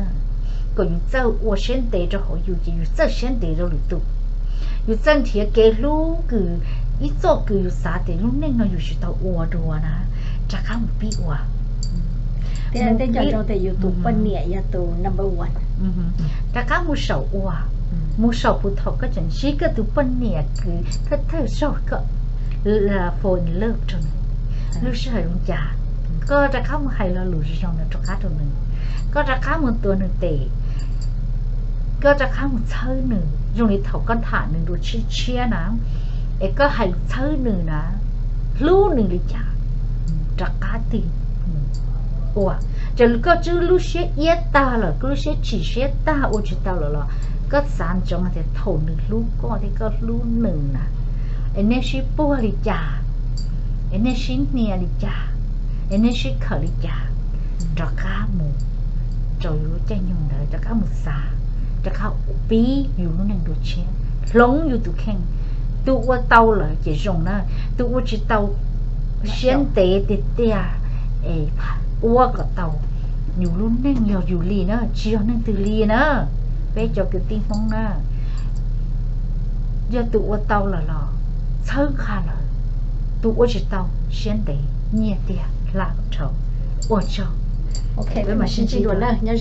kom yus txawj ua siab ntev rau hauv yus ces yus txawj siab ntev rau lwm tus. Yus txawj nrhiav kev hlub kws ib txoj kws yus xav tias lub neej no yus tsis tau ua dua na, rov qab mus pib ua. Thiab tej cov zoo tias yus tus poj niam yog tus number one, rov qab mus saum ua, mus saum puv thaum koj tseem ntsib koj tus poj niam kws thawj thawj zaug koj fall in love rau nws, lub sij hawm zoo cas, koj rov qab mus hais lo lus zoo zoo no rov qab rau nws, koj rov qab mus tuav nws tes, koj rov qab mus txhawb nws zoo li thaum koj tham nws dua tshiab tshiab na, es koj hais lus txhawb nws na, hlub nws li cas, rov qab tig mus ua. Ces koj twb lub siab iab tag lawm, koj lub siab chim siab tag ua tsis tau lawm los koj xav ntsoov tias thaum nws hlub koj thiab koj hlub nws na, es nej sib puag li cas, es nej sib hnia li cas, es nej sib khawm li cas, rov qab mus rau yus lub caij nyoog ntawd, rov qab mus xav, rov qab pib yus lub neej dua tshiab, hloov yus tus kheej. Tus ua tau lawm ces zoo na, tus ua tsis tau siab ntev tiag tiag, es ua kom tau. Yus lub neej yog yus li na, tsis yog neeg twg li na, peb cov kwv tij Hmoob na. Yog tus ua tau lawm los txhawb nqa lawm, tus ua tsis tau siab ntev, nyiaj tiag hla dhau. Ua tsaug. Peb mam sib ntsib dua na, nyob